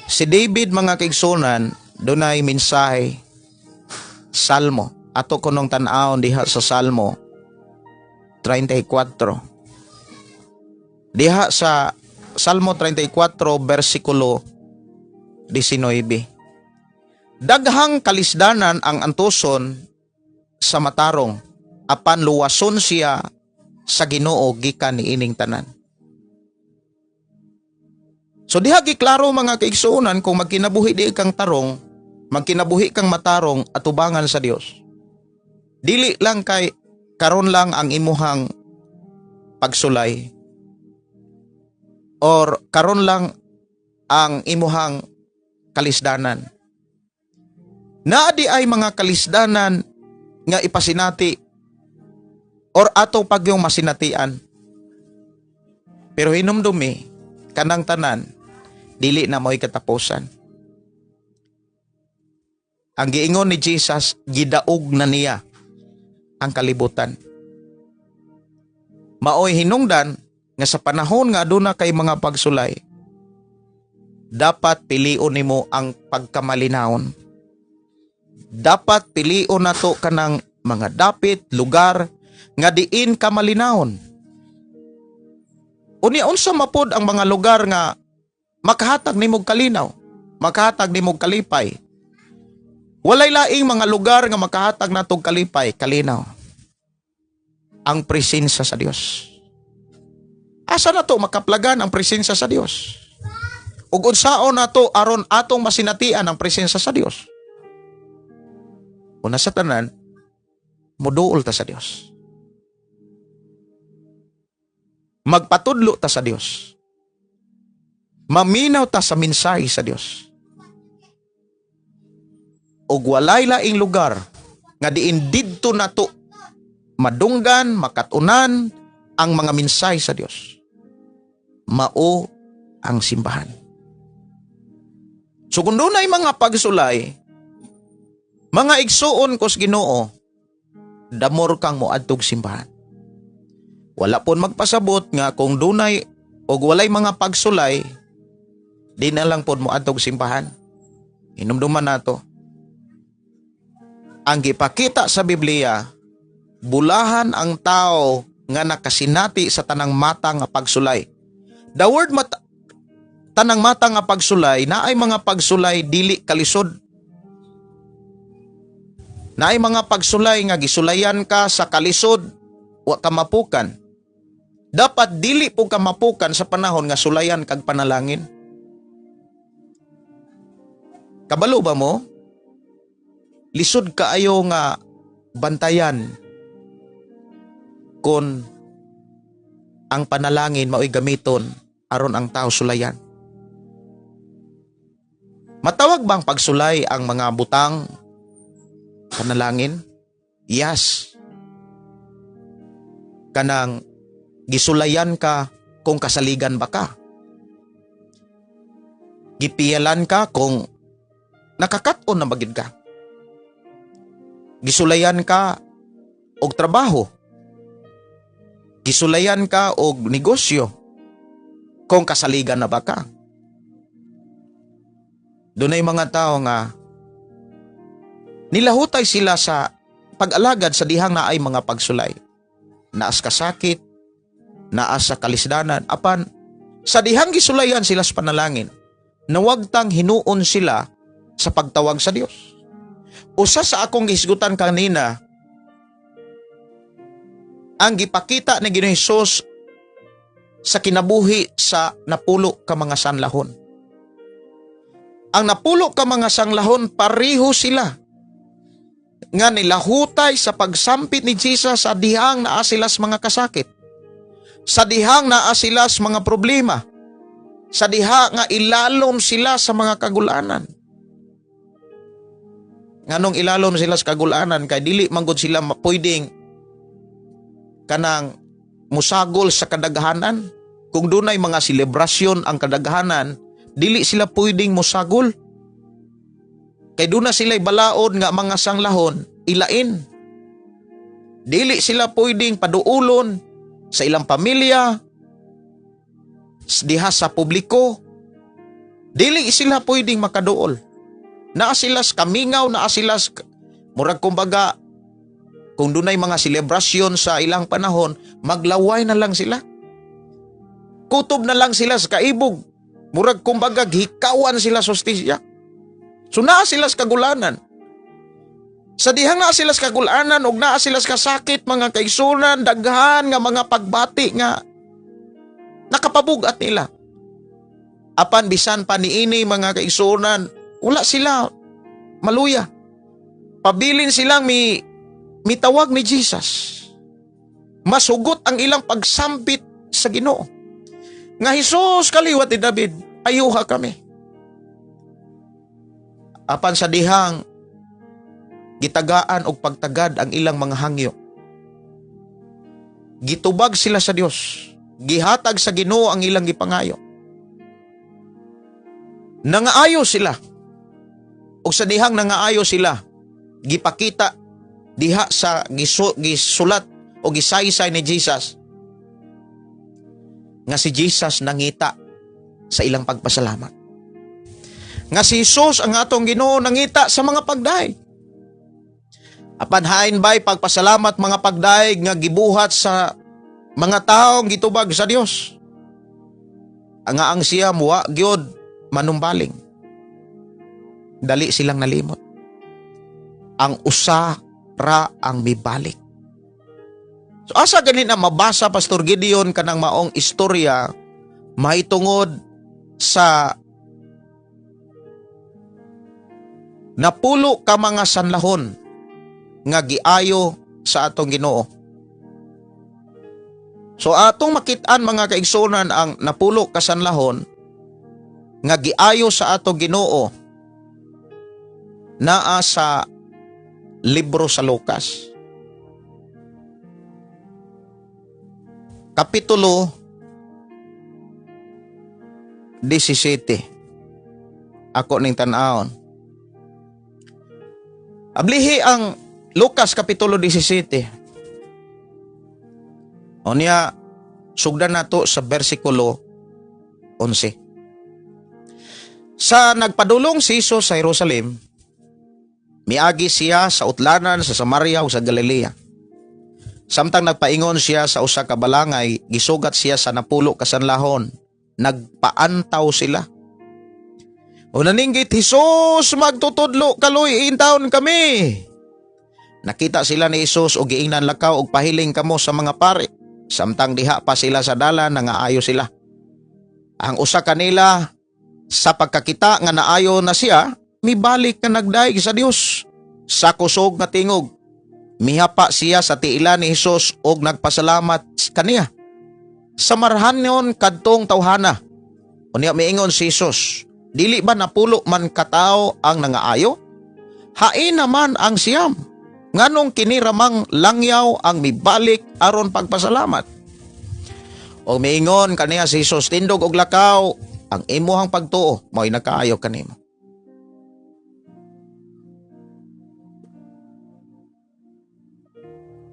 Si David, mga kaigsunan, dunay mensahe Salmo. Ato kunong tan-awon diha sa Salmo 34. Diha sa Salmo 34 versikulo 19. Daghang kalisdanan ang antuson sa matarong, apan luwason siya sa Ginoo gikan niining tanan. So diha giklaro, mga kaigsuonan, kung magkinabuhi di kang tarong, magkinabuhi kang matarong atubangan sa Dios. Dili lang kay karon lang ang imuhang pagsulay or karon lang ang imuhang kalisdanan. Naa diay mga kalisdanan nga ipasinati or ato pagyong masinatian. Pero hinumdumi, kanang tanan, dili na mo'y katapusan. Ang giingon ni Jesus, gidaog na niya ang kalibutan. Maoy hinungdan nga sa panahon nga aduna kay mga pagsulay, dapat pilion nimo ang pagkamalinawon. Dapat pilion nato kanang mga dapit, lugar nga diin ka malinawon. Unya, unsa mapod ang mga lugar nga makahatag nimog kalinaw, makahatag nimog kalipay? Walay laing mga lugar nga makahatag natog kalipay, kalinaw. Ang presensya sa Dios. Asa na to makaplagan ang presensya sa Dios? Ug unsaon nato aron atong masinatian ang presensya sa Dios? Una sa tanan, muduol ta sa Dios. Magpatudlo ta sa Dios. Maminaw ta sa mensahe sa Dios. Ug walay laing lugar nga diin didto nato madunggan, makatunan ang mga mensahe sa Dios. Mao ang simbahan. So kung dunay mga pagsulay, mga igsuon ko sa Ginoo, the more kang moadtog simbahan. Wala pon magpasabot nga kung dunay og walay mga pagsulay, di na lang pod moadtog simbahan. Hinumduman nato. Ang gipakita sa Biblia, bulahan ang tao nga nakasinati sa tanang mata nga pagsulay. The word mata, tanang mata nga pagsulay, naay mga pagsulay dili kalisod. Naay mga pagsulay nga gisulayan ka sa kalisod, wa ka mapukan. Dapat dili po ka mapukan sa panahon nga sulayan kag panalangin. Kabalo ba mo? Lisod kaayo nga bantayan kung ang panalangin mao'y gamiton aron ang tao sulayan. Matawag bang pagsulay ang mga butang panalangin? Yes. Kanang gisulayan ka kung kasaligan ba ka. Gipiyalan ka kung nakakaton na ba gid ka. Gisulayan ka og trabaho. Gisulayan ka og negosyo kung kasaligan na ba ka. Dunay mga tao nga nilahutay sila sa pag-alagad sa dihang naay mga pagsulay. Naas kasakit, naas sa kalisdanan, apan sa dihang gisulayan sila sa panalangin, nawagtang hinuon sila sa pagtawag sa Dios. Usa sa akong gihisgutan kanina, ang gipakita ni Ginoong Hesus sa kinabuhi sa 10 ka mga sanlahon. Ang 10 ka mga sanglahon, pareho sila nga nilahutay sa pagsampit ni Jesus sa dihang naa sila sa mga kasakit. Sa dihang naa sila sa mga problema. Sa diha nga ilalom sila sa mga kagulanan. Nganong ilalom sila sa kagulanan? Kay dili manggod sila pwedeng kanang musagol sa kadaghanan. Kung dunay mga selebrasyon ang kadaghanan, dili sila pwedeng musagol. Kay duna sila balaod nga mga sanglahon, ilain. Dili sila pwedeng paduulon sa ilang pamilya, diha sa publiko. Dili sila pwedeng makaduol. Naa sila sa kamingaw, naa sila sa, murag kumbaga, kung dunay mga selebrasyon sa ilang panahon, maglaway na lang sila. Kutob na lang sila sa kaibog. Murag kumbaga, hikawan sila sa hustisya. So naa sila sa kagulanan. Sa dihang naa sila sa kagulanan ug naa sila sa kasakit, mga kaigsunan, daghan nga mga pagbati nga nakapabugat nila. Apan bisan pa niini, mga kaigsunan, wala sila maluya. Pabilin silang mitawag ni Jesus. Masugot ang ilang pagsampit sa Ginoo. Nga, "Jesus, kaliwat ni David, ayuha kami." Apan sa dihang Gitagaan og pagtagad ang ilang mga hangyo. Gitubag sila sa Dios. Gihatag sa Ginoo ang ilang gipangayo. Nangaayo sila. Og sa dihang nangaayo sila, gipakita diha sa gisulat o gisaysay ni Jesus nga si Jesus nangita sa ilang pagpasalamat. Nga si Jesus ang atong Ginoo nangita sa mga pagdaig. Apan hain ba'y pagpasalamat, mga pagdaig nga gibuhat sa mga taong gitubag sa Dios? Ang siya wa gyud manumbaling. Dali silang nalimot. Ang usa ra ang mibalik. So asa gani na mabasa, Pastor Gideon, kanang maong istorya mahitungod sa 10 ka mga sanlahon nga giayo sa atong Ginoo? So atong makit-an, mga kaigsunan, ang 10 ka sanlahon nga giayo sa atong Ginoo naa sa libro sa Lucas. Kapitulo 17. Ako ning tan-awon. Ablihi ang Lucas Kapitulo 17. O niya, sugdan nato sa versikulo 11. Sa nagpadulong si Jesus sa Jerusalem, miagi siya sa utlanan sa Samaria o sa Galilea. Samtang nagpaingon siya sa usa ka balangay, gisugat siya sa 10 ka sanlahon. Nagpaantaw sila. O naninggit, "Jesus, magtutudlo, kaluy intawon kami." Nakita sila ni Jesus o giingnan, "Lakaw og pahiling kamo sa mga pari." Samtang diha pa sila sa dalan, nangaayo sila. Ang usa kanila, sa pagkakita nga naayo na siya, mibalik nga nagdayeg sa Dios sa kusog nga tingog. Mihapa siya sa tiila ni Jesus og nagpasalamat kaniya. Samarhanon kadtong tawhana. Unya miingon si Jesus, "Dili ba 10 man katawo ang nangaayo? Hain naman ang 9? Nganong kini ramang langyaw ang mibalik aron pagpasalamat?" O miingon kaniya si Jesus, "Tindog og lakaw, ang imuhang pagtuo mao'y nakaayo kanimo."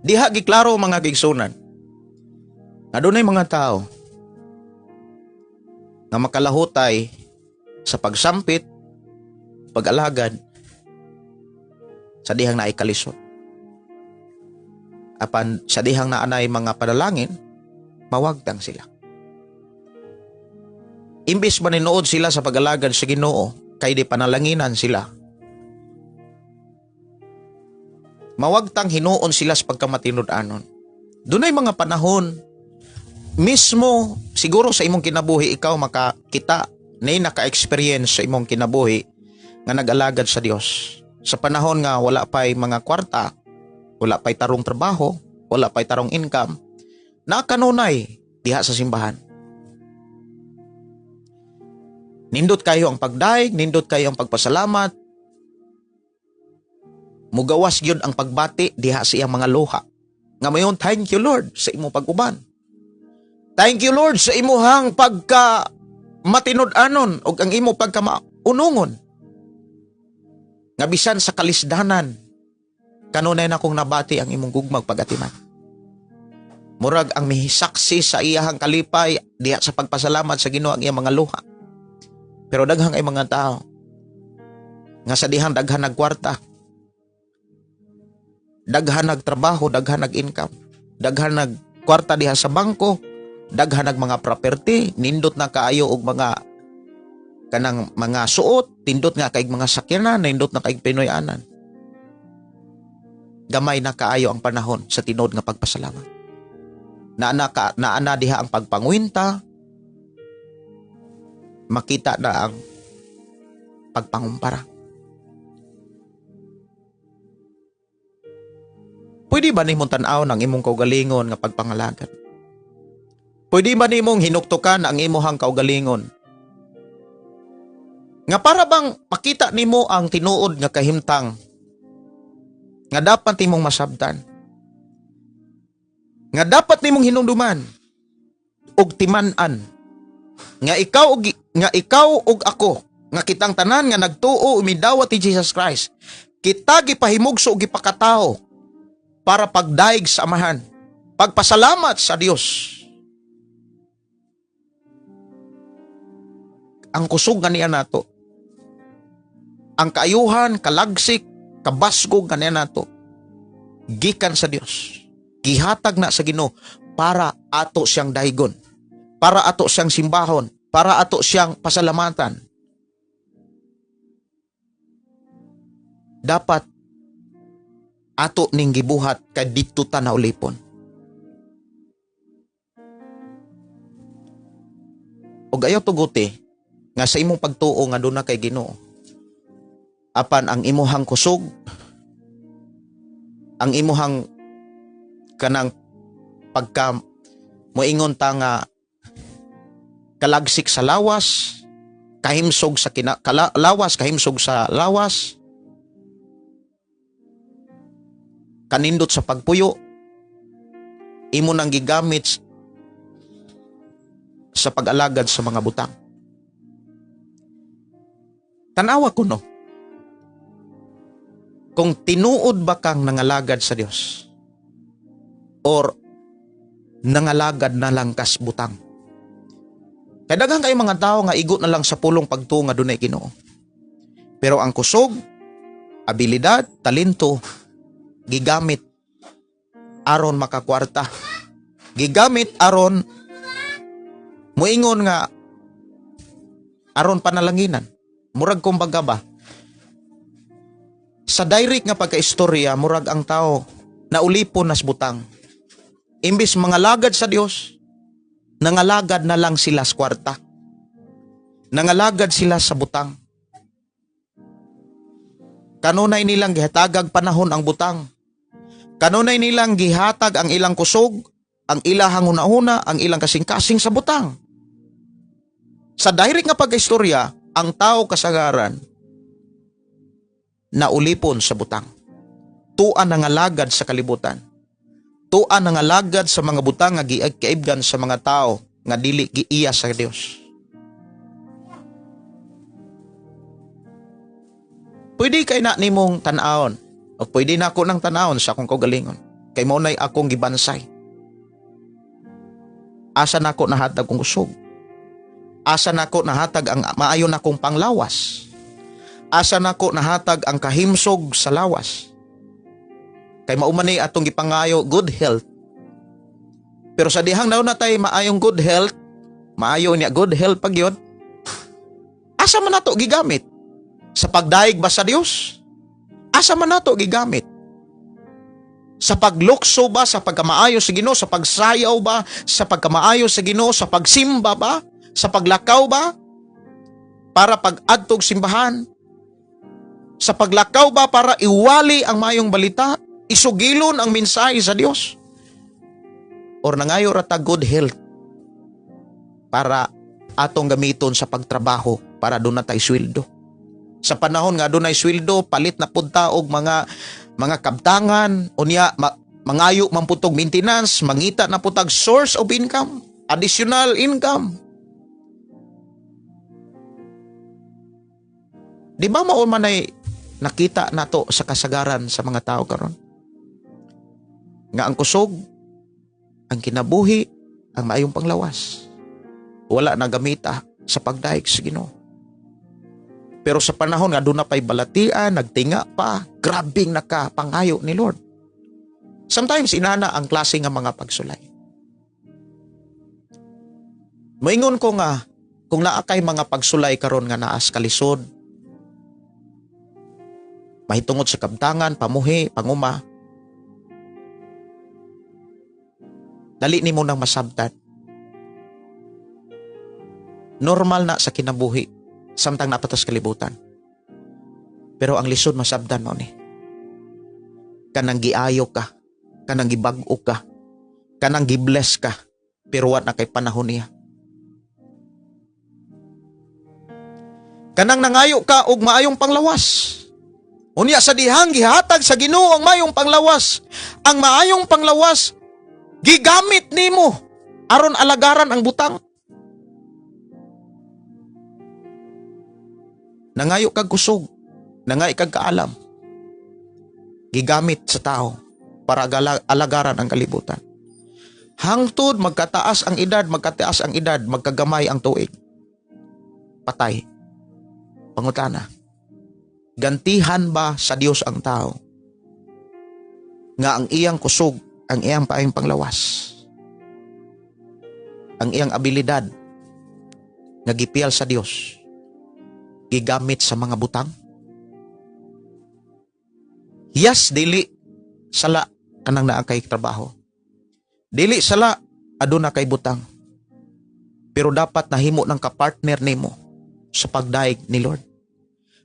Diha giklaro, mga kaigsunan, nga dunay mga tao nga makalahutay sa pagsampit, pag-alagad sa dihang naay kalisod. Apan sa dihang naanay mga panalangin, mawagtang sila. Imbis maninuod sila sa pag-alagad sa Ginoo, kay di panalanginan sila, mawagtang hinuon sila sa pagkamatinud-anon. Dunay mga panahon, mismo siguro sa imong kinabuhi, ikaw makakita ni naka-experience sa imong kinabuhi nga nag-alagad sa Dios. Sa panahon nga wala pa'y mga kwarta, wala pa'y tarong trabaho, wala pa'y tarong income, nakanunay diha sa simbahan. Nindot kayo ang pagdaig, nindot kayo ang pagpasalamat. Mugawas gyud ang pagbati diha sa iyang mga luha. Nga mayon, "Thank you, Lord, sa imong pag-uban. Thank you, Lord, sa imuhang pagka matinud-anon ug ang imo pagka maunungon. Nga bisan sa kalisdanan, kanunay na kong nabati ang imong gugmag pagatiman." Murag ang mihisaksi sa iyahang kalipay diha sa pagpasalamat sa Ginoo ang iyang mga luha. Pero daghang ay mga tao nga sa dihang daghan nagkwarta, daghan nagtrabaho, daghan nag-income, daghan nagkwarta diha sa bangko, daghan nag mga property, nindot na kaayo og mga kanang mga suot, nindot nga kay mga sakyanan, nindot na kay Pinoy-anan. Gamay na kaayo ang panahon sa tinuod nga pagpasalamat. Naana ka naana diha ang pagpangwinta, makita na ang pagpangumpara. Pwede ba nimong tan-aw ang imong kaugalingon nga pagpangalagad? Pwede ba nimong hinuktukan ang imuhang kaugalingon? Nga para bang makita nimo ang tinuod nga kahimtang Nga dapat nimong masabtan. Nga dapat nimong hinumduman og timan-an nga ikaw ug ako, nga kitang tanan nga nagtuo, umidawat ni Jesus Christ, kita gipahimugso ug gipakatao para pagdaig sa Amahan, pagpasalamat sa Dios. Ang kusog nga niya nato, ang kaayuhan, kalagsik, kabasgog nga niya nato, gikan sa Dios, gihatag na sa Ginoo para ato siyang daigon, para ato siyang simbahon, para ato siyang pasalamatan. Dapat ato ning gibuhat kay didto ta na ulipon. Ug ayaw tuguti nga sa imong pagtuo nga duna kay Ginoo, apan ang imuhang kusog, ang imuhang kanang pagka moingon ta nga kalagsik sa lawas, kahimsog sa lawas, kahimsog sa lawas, kanindot sa pagpuyo, imo nang gigamit sa pag-alagad sa mga butang. Tanawa ko, no, kung tinuod ba kang nangalagad sa Dios or nangalagad na lang kas butang. Kay daghan kay mga tao nga igo na lang sa pulong pagtuo nga dunay Ginoo. Pero ang kusog, abilidad, talento gigamit aron makakwarta. Gigamit aron muingon nga aron panalanginan. Murag kumbaga ba, sa direct nga pagkaistorya, murag ang tao naulipon nas butang. Imbis mangalagad sa Dios, nangalagad na lang sila sa kwarta. Nangalagad sila sa butang. Kanunay nilang gihatagag panahon ang butang. Kanunay nilang gihatag ang ilang kusog, ang ilahang hunahuna, ang ilang kasing-kasing sa butang. Sa direct nga pagkaistorya, ang tao kasagaran naulipon sa butang. Tua nangalagad sa kalibutan. Tua nangalagad sa mga butang nga giagkaibgan sa mga tao nga dili giiya sa Dios. Pwede kay na nimong tan-awon o pwede na ako nang tan-awon sa akong kaugalingon. Kay mao nay akong gibansay. Asa nako nahatag kong kusog? Asa nako nahatag ang maayo nakong panglawas? Asa nako nahatag ang kahimsog sa lawas? Kay mao man ni atong gipangayo, good health. Pero sa dihang nauna tay maayong good health, maayo niya good health pag yun, asa man nato gigamit? Sa pagdaig ba sa Dios? Asa man nato gigamit? Sa paglukso ba, sa pagkamaayo sa Ginoo, sa pagsayaw ba, sa pagkamaayo sa Ginoo, sa pagsimba ba, sa paglakaw ba, para pag-adtog simbahan? Sa paglakaw ba para iwali ang mayong balita, isugilon ang mensahe sa Dios? Or nangayo ra ta good health para atong gamiton sa pagtrabaho para doon na tay sweldo? Sa panahon nga dunay sweldo, palit na pud ta og mga kabtangan, unya mangayo man pud tog maintenance, mangita na pud tag source of income, additional income. Di ba mao man ay nakita nato sa kasagaran sa mga tao karon? Nga ang kusog, ang kinabuhi, ang maayong panglawas, wala na gamita sa pagdaig sa Ginoo. Pero sa panahon nga doon na pa'y balatian, nagtinga pa, grabing nakapangayo ni Lord. Sometimes inana ang klase nga mga pagsulay. Moingon ko nga, kung naa kay mga pagsulay karon nga naas kalisod, mahitungod sa kabtangan, pamuhi, panguma, dali nimo nang masabtan. Normal na sa kinabuhi samtang napatas kalibutan. Pero ang lisod masabtan mo ni. Kanang giayo ka, kanang gibag-o ka, kanang gibless ka, pero wa na kay panahon niya. Kanang nangayo ka og maayong panglawas, Unya sa dihang gihatag sa Ginoo ang mayong panglawas, ang maayong panglawas gigamit nimo aron alagaran ang butang. Nangayo kag kusog, nangayo kag kaalam, gigamit sa tao para alagaran ang kalibutan. Hangtod magkataas ang edad, magkataas ang edad, magkagamay ang tuig. Patay. Pangutana, gantihan ba sa Dios ang tao nga ang iyang kusog, ang iyang paayong panglawas, ang iyang abilidad nga gipiyal sa Dios, gigamit sa mga butang? Yes, dili sala kanang naa kay trabaho. Dili sala aduna kay butang. Pero dapat nahimo ng kapartner nimo sa pagdayeg ni Lord.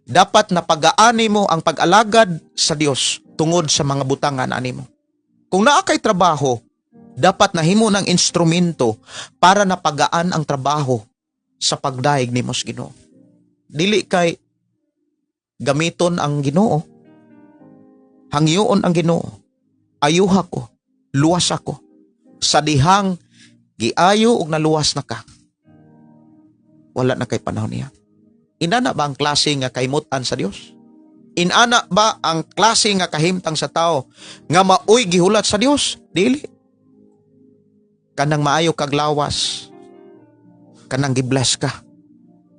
Dapat napagaan nimo ang pag-alagad sa Dios tungod sa mga butangan animo. Kung naa kay trabaho, dapat nahimo ng instrumento para napagaan ang trabaho sa pagdayeg nimo sa Ginoo. Dili kay gamiton ang Ginoo, hangyoon ang Ginoo, ayuha ko, luwas ako. Sa dihang giayo og naluwas na ka, wala na kay panahon niya. Inana ba ang klase nga kahimutan sa Dios? Inana ba ang klase nga kahimtang sa tao nga maoy gihulat sa Dios? Dili. Kanang maayo kag lawas, kanang gibless ka,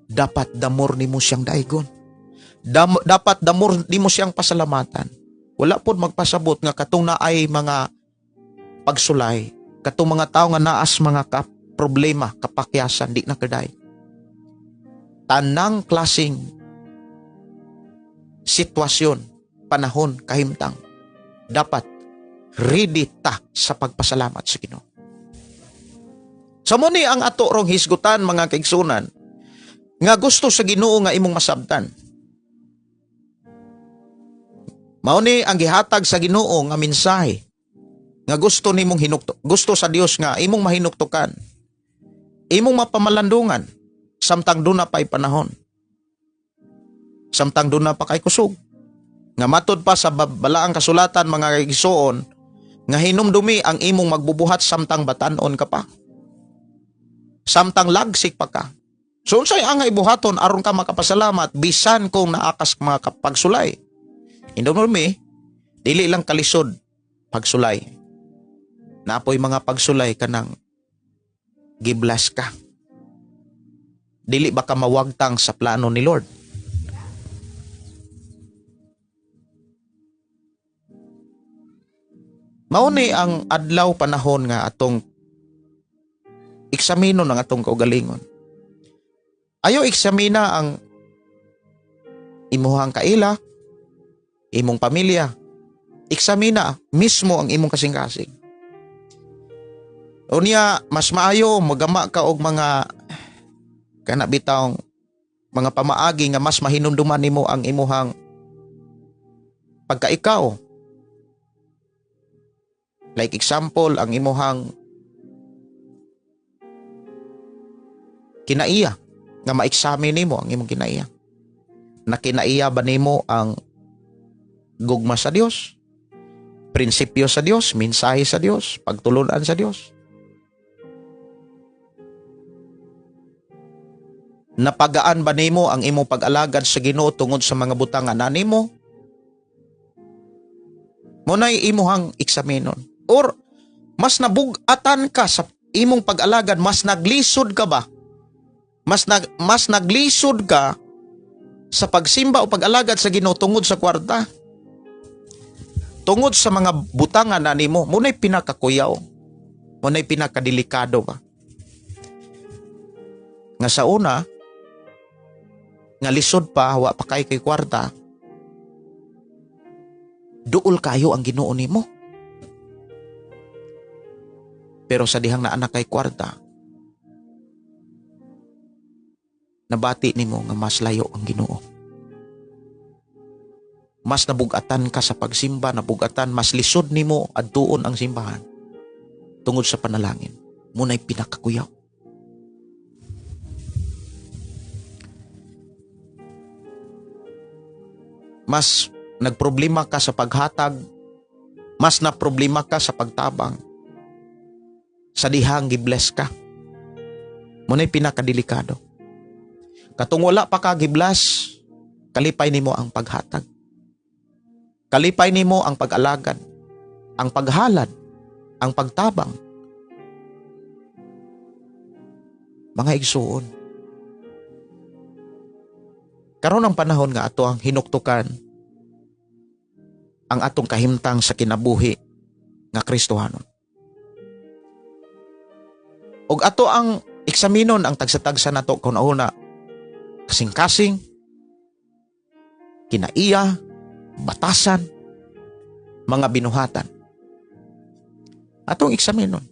dapat damor nimo siyang daigon. Dapat damor nimo siyang pasalamatan. Wala pod magpasabot nga katong naay mga pagsulay, katong mga tao nga naas mga problema, kapakyasan, di na kaday. Tanang klaseng sitwasyon, panahon, kahimtang, dapat ready ta sa pagpasalamat sa Ginoo. Sa so, ni ang ato rong hisgutan, mga kaigsunan, nga gusto sa Ginoo nga imong masabtan. Mao ni ang gihatag sa Ginoo nga mensahe nga gusto nimong hinukto, gusto sa Dios nga imong mahinuktukan, imong mapamalandungan samtang duna pa'y panahon, samtang duna pa kay kusog. Nga matud pa sa balaang kasulatan, mga kaigsuon, nga hinumdumi ang imong magbubuhat samtang batanon ka pa, samtang lagsik pa ka. So unsay ang ibuhaton aron ka makapasalamat bisan kung naakas mga pagsulay? Hinumdumi, dili lang kalisod pagsulay. Napoy mga pagsulay kanang giblas ka. Dili ba ka mawagtang sa plano ni Lord? Mao ni ang adlaw panahon nga atong eksamino ng atong kaugalingon. Ayo eksamina ang imuhang kaila, imong pamilya. Eksamina mismo ang imong kasing-kasing. Unya, mas maayo magama ka og mga kana bitawng mga pamaagi nga mas mahinumduman nimo ang imuhang pagkaikaw. Like example, ang imuhang kinaiya, nga ma-examine nimo ang imong kinaiya. Na kinaiya ba nimo ang gugma sa Dios, prinsipyo sa Dios, mensahe sa Dios, pagtulunan sa Dios? Napagaan ba nimo ang imong pag-alagad sa Ginoo tungod sa mga butangan na nimo? Muna'y imuhang eksaminon. Or mas nabugatan ka sa imong pag-alagad, mas naglisod ka ba? Mas naglisod ka sa pagsimba o pag-alagad sa Ginoo tungod sa kwarta? Tungod sa mga butangan na nimo, muna'y pinakakuyaw. Muna'y pinakadelikado ba? Nga sa una, nga lisod pa, wa pa kay kwarta, duol kayo ang Ginoo nimo. Pero sa dihang naa na kay kwarta, nabati nimo nga mas layo ang Ginoo. Mas nabugatan ka sa pagsimba, nabugatan, mas lisod nimo adtuon ang simbahan tungod sa panalangin. Muna'y pinakakuyaw. Mas Nagproblema ka sa paghatag, mas na problema ka sa pagtabang sa dihang gibless ka. Mao na'y pinakadelikado. Katong wala pa ka gibless, kalipay nimo ang paghatag. Kalipay nimo ang pag-alagad, ang paghalad, ang pagtabang. Mga igsuon, karon ang panahon nga ato ang hinuktukan ang atong kahimtang sa kinabuhi nga Kristohanon. Og ato ang eksaminon ang tagsa-tagsa nato kung una kasing-kasing, kinaiya, batasan, mga binuhatan. Atong eksaminon.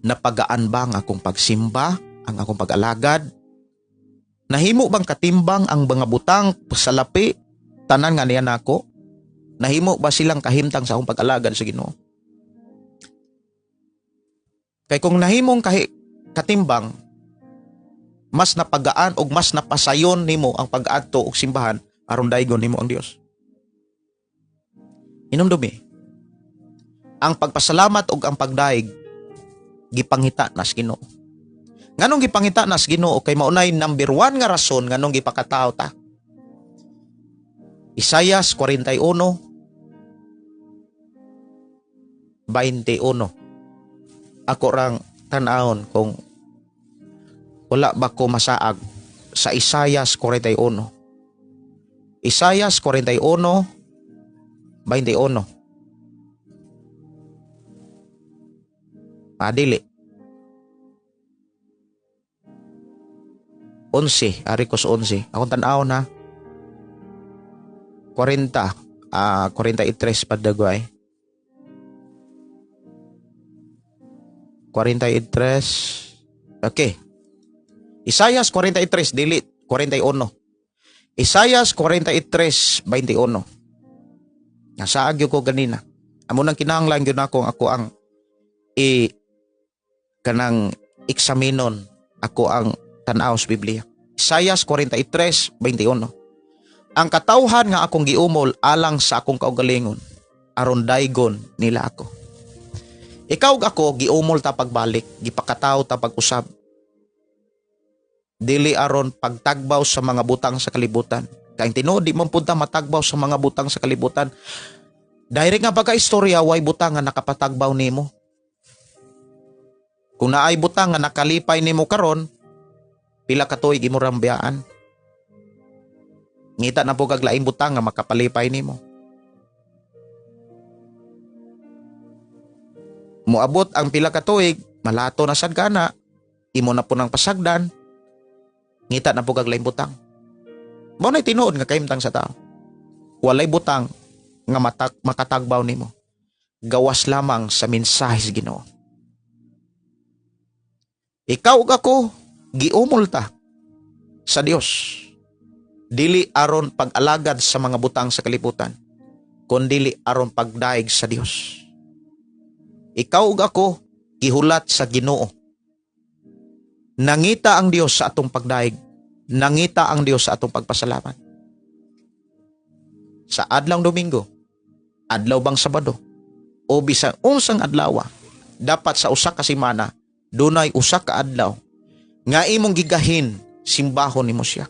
Napagaan ba ang akong pagsimba, ang akong pag-alagad? Nahimo bang katimbang ang mga butang sa lapi, tanan nga niya nako? Nahimo ba silang kahimtang sa akong pag-alagad sa Ginoo? Kay kung nahimong katimbang, mas napagaan og mas napasayon nimo ang pag-adto og simbahan aron daygon nimo ang Dios. Hinumdumi, ang pagpasalamat og ang pagdaig gipangita nas Ginoo. Nganong gipangita nas Ginoo? Kay maunay number 1 nga rason nganong gipakatao ta. Isayas 41:21. Ako rang tan-awon kung wala ba ko masaag sa Isayas 41. Isayas 41:21. Dili. 11, ari ko sa 11. Akong tan-awon ha. 40, 43 padagway. 43. Okay. Isayas 43, dili 41. Isayas 43:21. Nasaag gyud ko ganina. Amo nang kinahanglan gyud nako ako ang i kanang eksaminon, ako ang tan-aw sa Biblia. Isayas 43:21. Ang katawhan nga akong giumol alang sa akong kaugalingon, aron daygon nila ako. Ikaw ug ako giumol ta pagbalik, gipakataw ta pag-usab. Dili aron pagtagbaw sa mga butang sa kalibutan. Kay tinuod di man pud ta matagbaw sa mga butang sa kalibutan. Direct nga pagka-istorya, way butang nga nakapatagbaw nimo. Kung naay butang nga nakalipay nimo karon, pila ka tuig imo rambiyaan. Ngita na po kag laing butang nga makapalipay nimo. Moabot ang pila ka tuig, malato na sad kana, imo na po ng pasagdan, ngita na po kag laing butang. Mao na'y tinuod nga kahimtang sa tao. Walay butang nga makatagbaw nimo. Gawas lamang sa mensahe sa Ginoo. Ikaw ug ako giumol ta sa Dios. Dili aron pag-alagad sa mga butang sa kalibutan, kundili aron pagdaig sa Dios. Ikaw ug ako gihulat sa Ginoo. Nangita ang Dios sa atong pagdaig. Nangita ang Dios sa atong pagpasalamat. Sa adlaw Domingo, adlaw bang Sabado, o bisan unsang adlaw, dapat sa usa ka semana dunay usa ka adlaw nga imong gigahin simbahon nimo siya.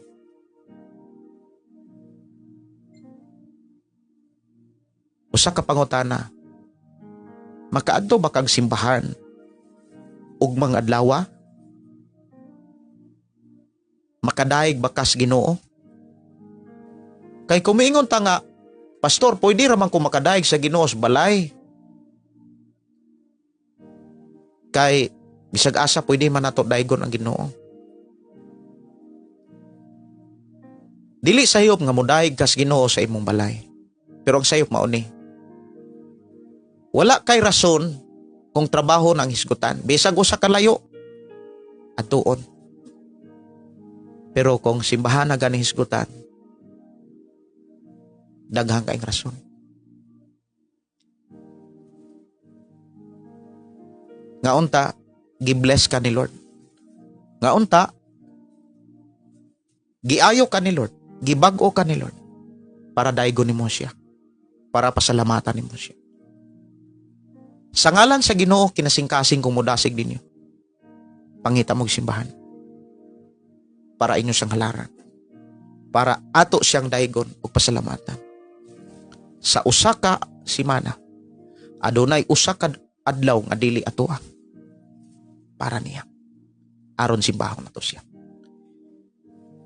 Usa ka pangutana, makaadto ba kag simbahan ug mga adlawa? Makadaig ba kas Ginoo? Kay kumingon ta nga, Pastor, pwede ra man ko makadaig sa Ginoo sa balay. Kay bisag asa pwede man nato daigon ang Ginoo. Dili sayop nga modaig kas Ginoo sa imong balay. Pero ang sayop mao ni, wala kay rason kung trabaho nang hisgutan. Bisag usa ka layo, atuon. Pero kung simbahan na gani hisgutan, daghang kaing rason. Nga unta, gibless ka ni Lord. Nga unta, giayo ka ni Lord. Gibag-o ka ni Lord. Para daygon nimo siya. Para pasalamatan nimo siya. Sa ngalan sa Ginoo, kinasingkasing kong mudasig ninyo. Pangita mo simbahan. Para inyo siyang halaran. Para ato siyang daygon ug pasalamatan. Sa usa ka simana, adunay usa ka adlaw nga dili atoa. Para niya. Aron simbahon nato siya.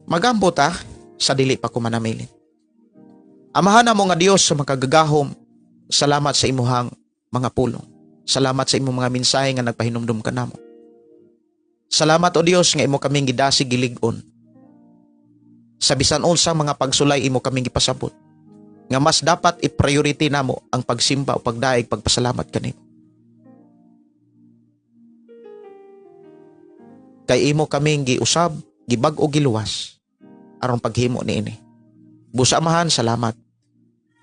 Magampo ta sa dili pa ko manamilin. Amahan namo nga Dios sa makagagahom, salamat sa imuhang mga pulong. Salamat sa imong mga mensahe nga nagpahinumdum ka namo. Salamat, O Dios, nga imo kaming gidasig, gilig-on. Sa bisan unsang mga pagsulay, imo kaming gipasabot nga mas dapat i-priority namo ang pagsimba o pagdaig, pagpasalamat kanimo. Kay imo kaming giusab, gibag-o, giluwas aron paghimo niini. Busa, Amahan, salamat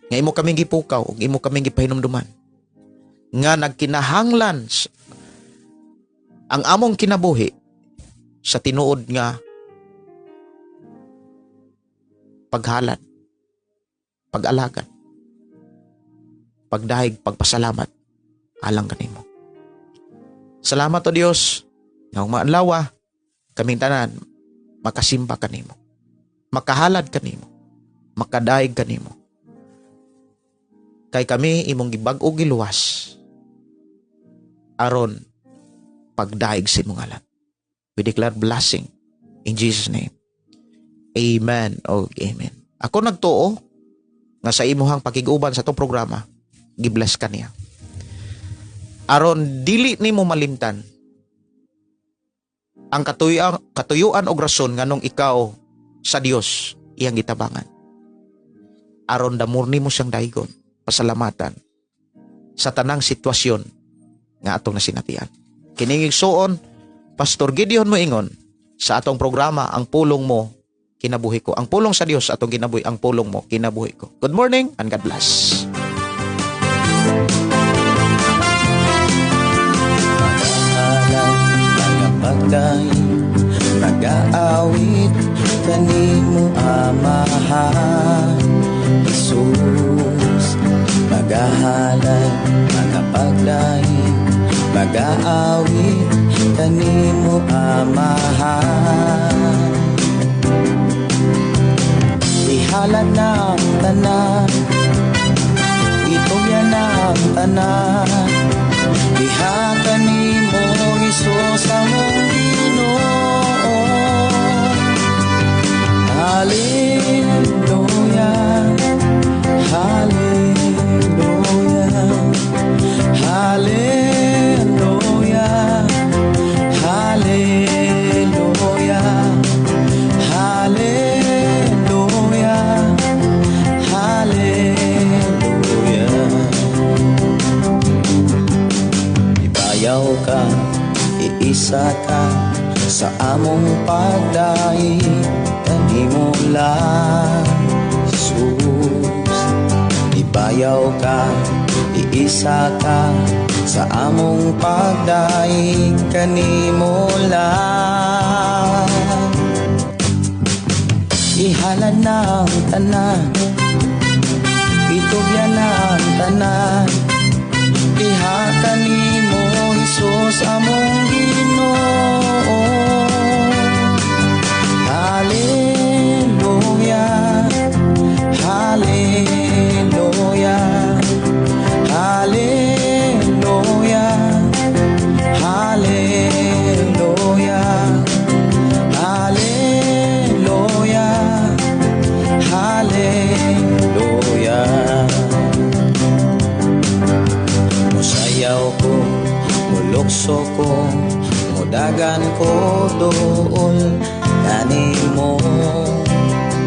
nga imo kaming gipukaw ug imo kaming gipahinumduman nga nagkinahanglan ang among kinabuhi sa tinuod nga paghalad, pag-alagad, pagdahig, pagpasalamat alang kanimo. Salamat, O Dios, nga maadlawa kaming tanan makasimba kanimo, makahalad kanimo, makadaig kanimo. Kay kami imong gibag-o, giluwas aron pagdaig sa imong ngalan. We declare blessing in Jesus' name. Amen o amen. Ako nagtuo nga sa imuhang pakig-uban sa atong programa, gibless ka niya. Aron dili nimo malimtan ang katuyuan og rason nganong ikaw sa Dios iyang gitabangan. Aron damor nimo siyang daygon, pasalamatan sa tanang sitwasyon nga atong nasinatian. Kining igsuon, Pastor Gideon moingon sa atong programa, "Ang Pulong Mo, Kinabuhi Ko." Ang pulong sa Dios atong kinabuhi, ang pulong mo, kinabuhi ko. Good morning and God bless. Magahalad, magapagdaig, magaawit kanimo, Amahan Jesus. Magahalad, magapagdaig, magaawit kanimo, Amahan. Ihalad na ang tanan, itugyan na ang tanan. Diha kanimo, Hesus, among Ginoo. Hallelujah, Hallelujah, Hallelujah, Hallelujah, Hallelujah, Hallelujah. Ibayaw ka, iisa ka sa among pagdaig kanimo lang, Jesus. Ibayaw ka, iisa ka sa among pagdaig kanimo lang. Ihalad na ang tanan, itugyan na ang tanan. Diha kanimo, Hesus, among Ginoo. Hallelujah, Hallelujah, Hallelujah, Hallelujah, Hallelujah, Hallelujah. Musayaw ko, mulukso ko, mudagan ko dool kanimo,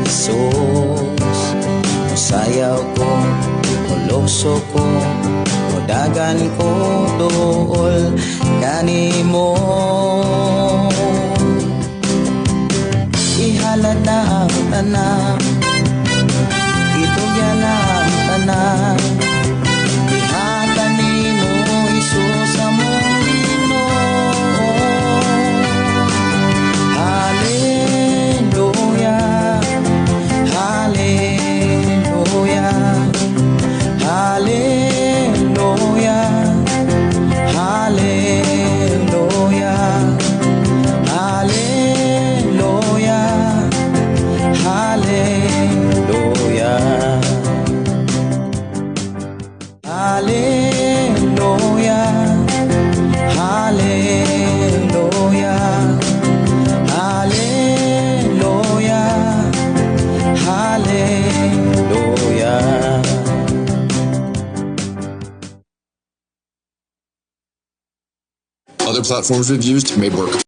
Jesus. Musayaw ko, mulukso ko, mudagan ko dool kanimo. Ihalad na ang tanan, itugyan na ang tanan. Diha kanimo, Hesus, among Ginoo. Hallelujah, Hallelujah. Other platforms we've used may work.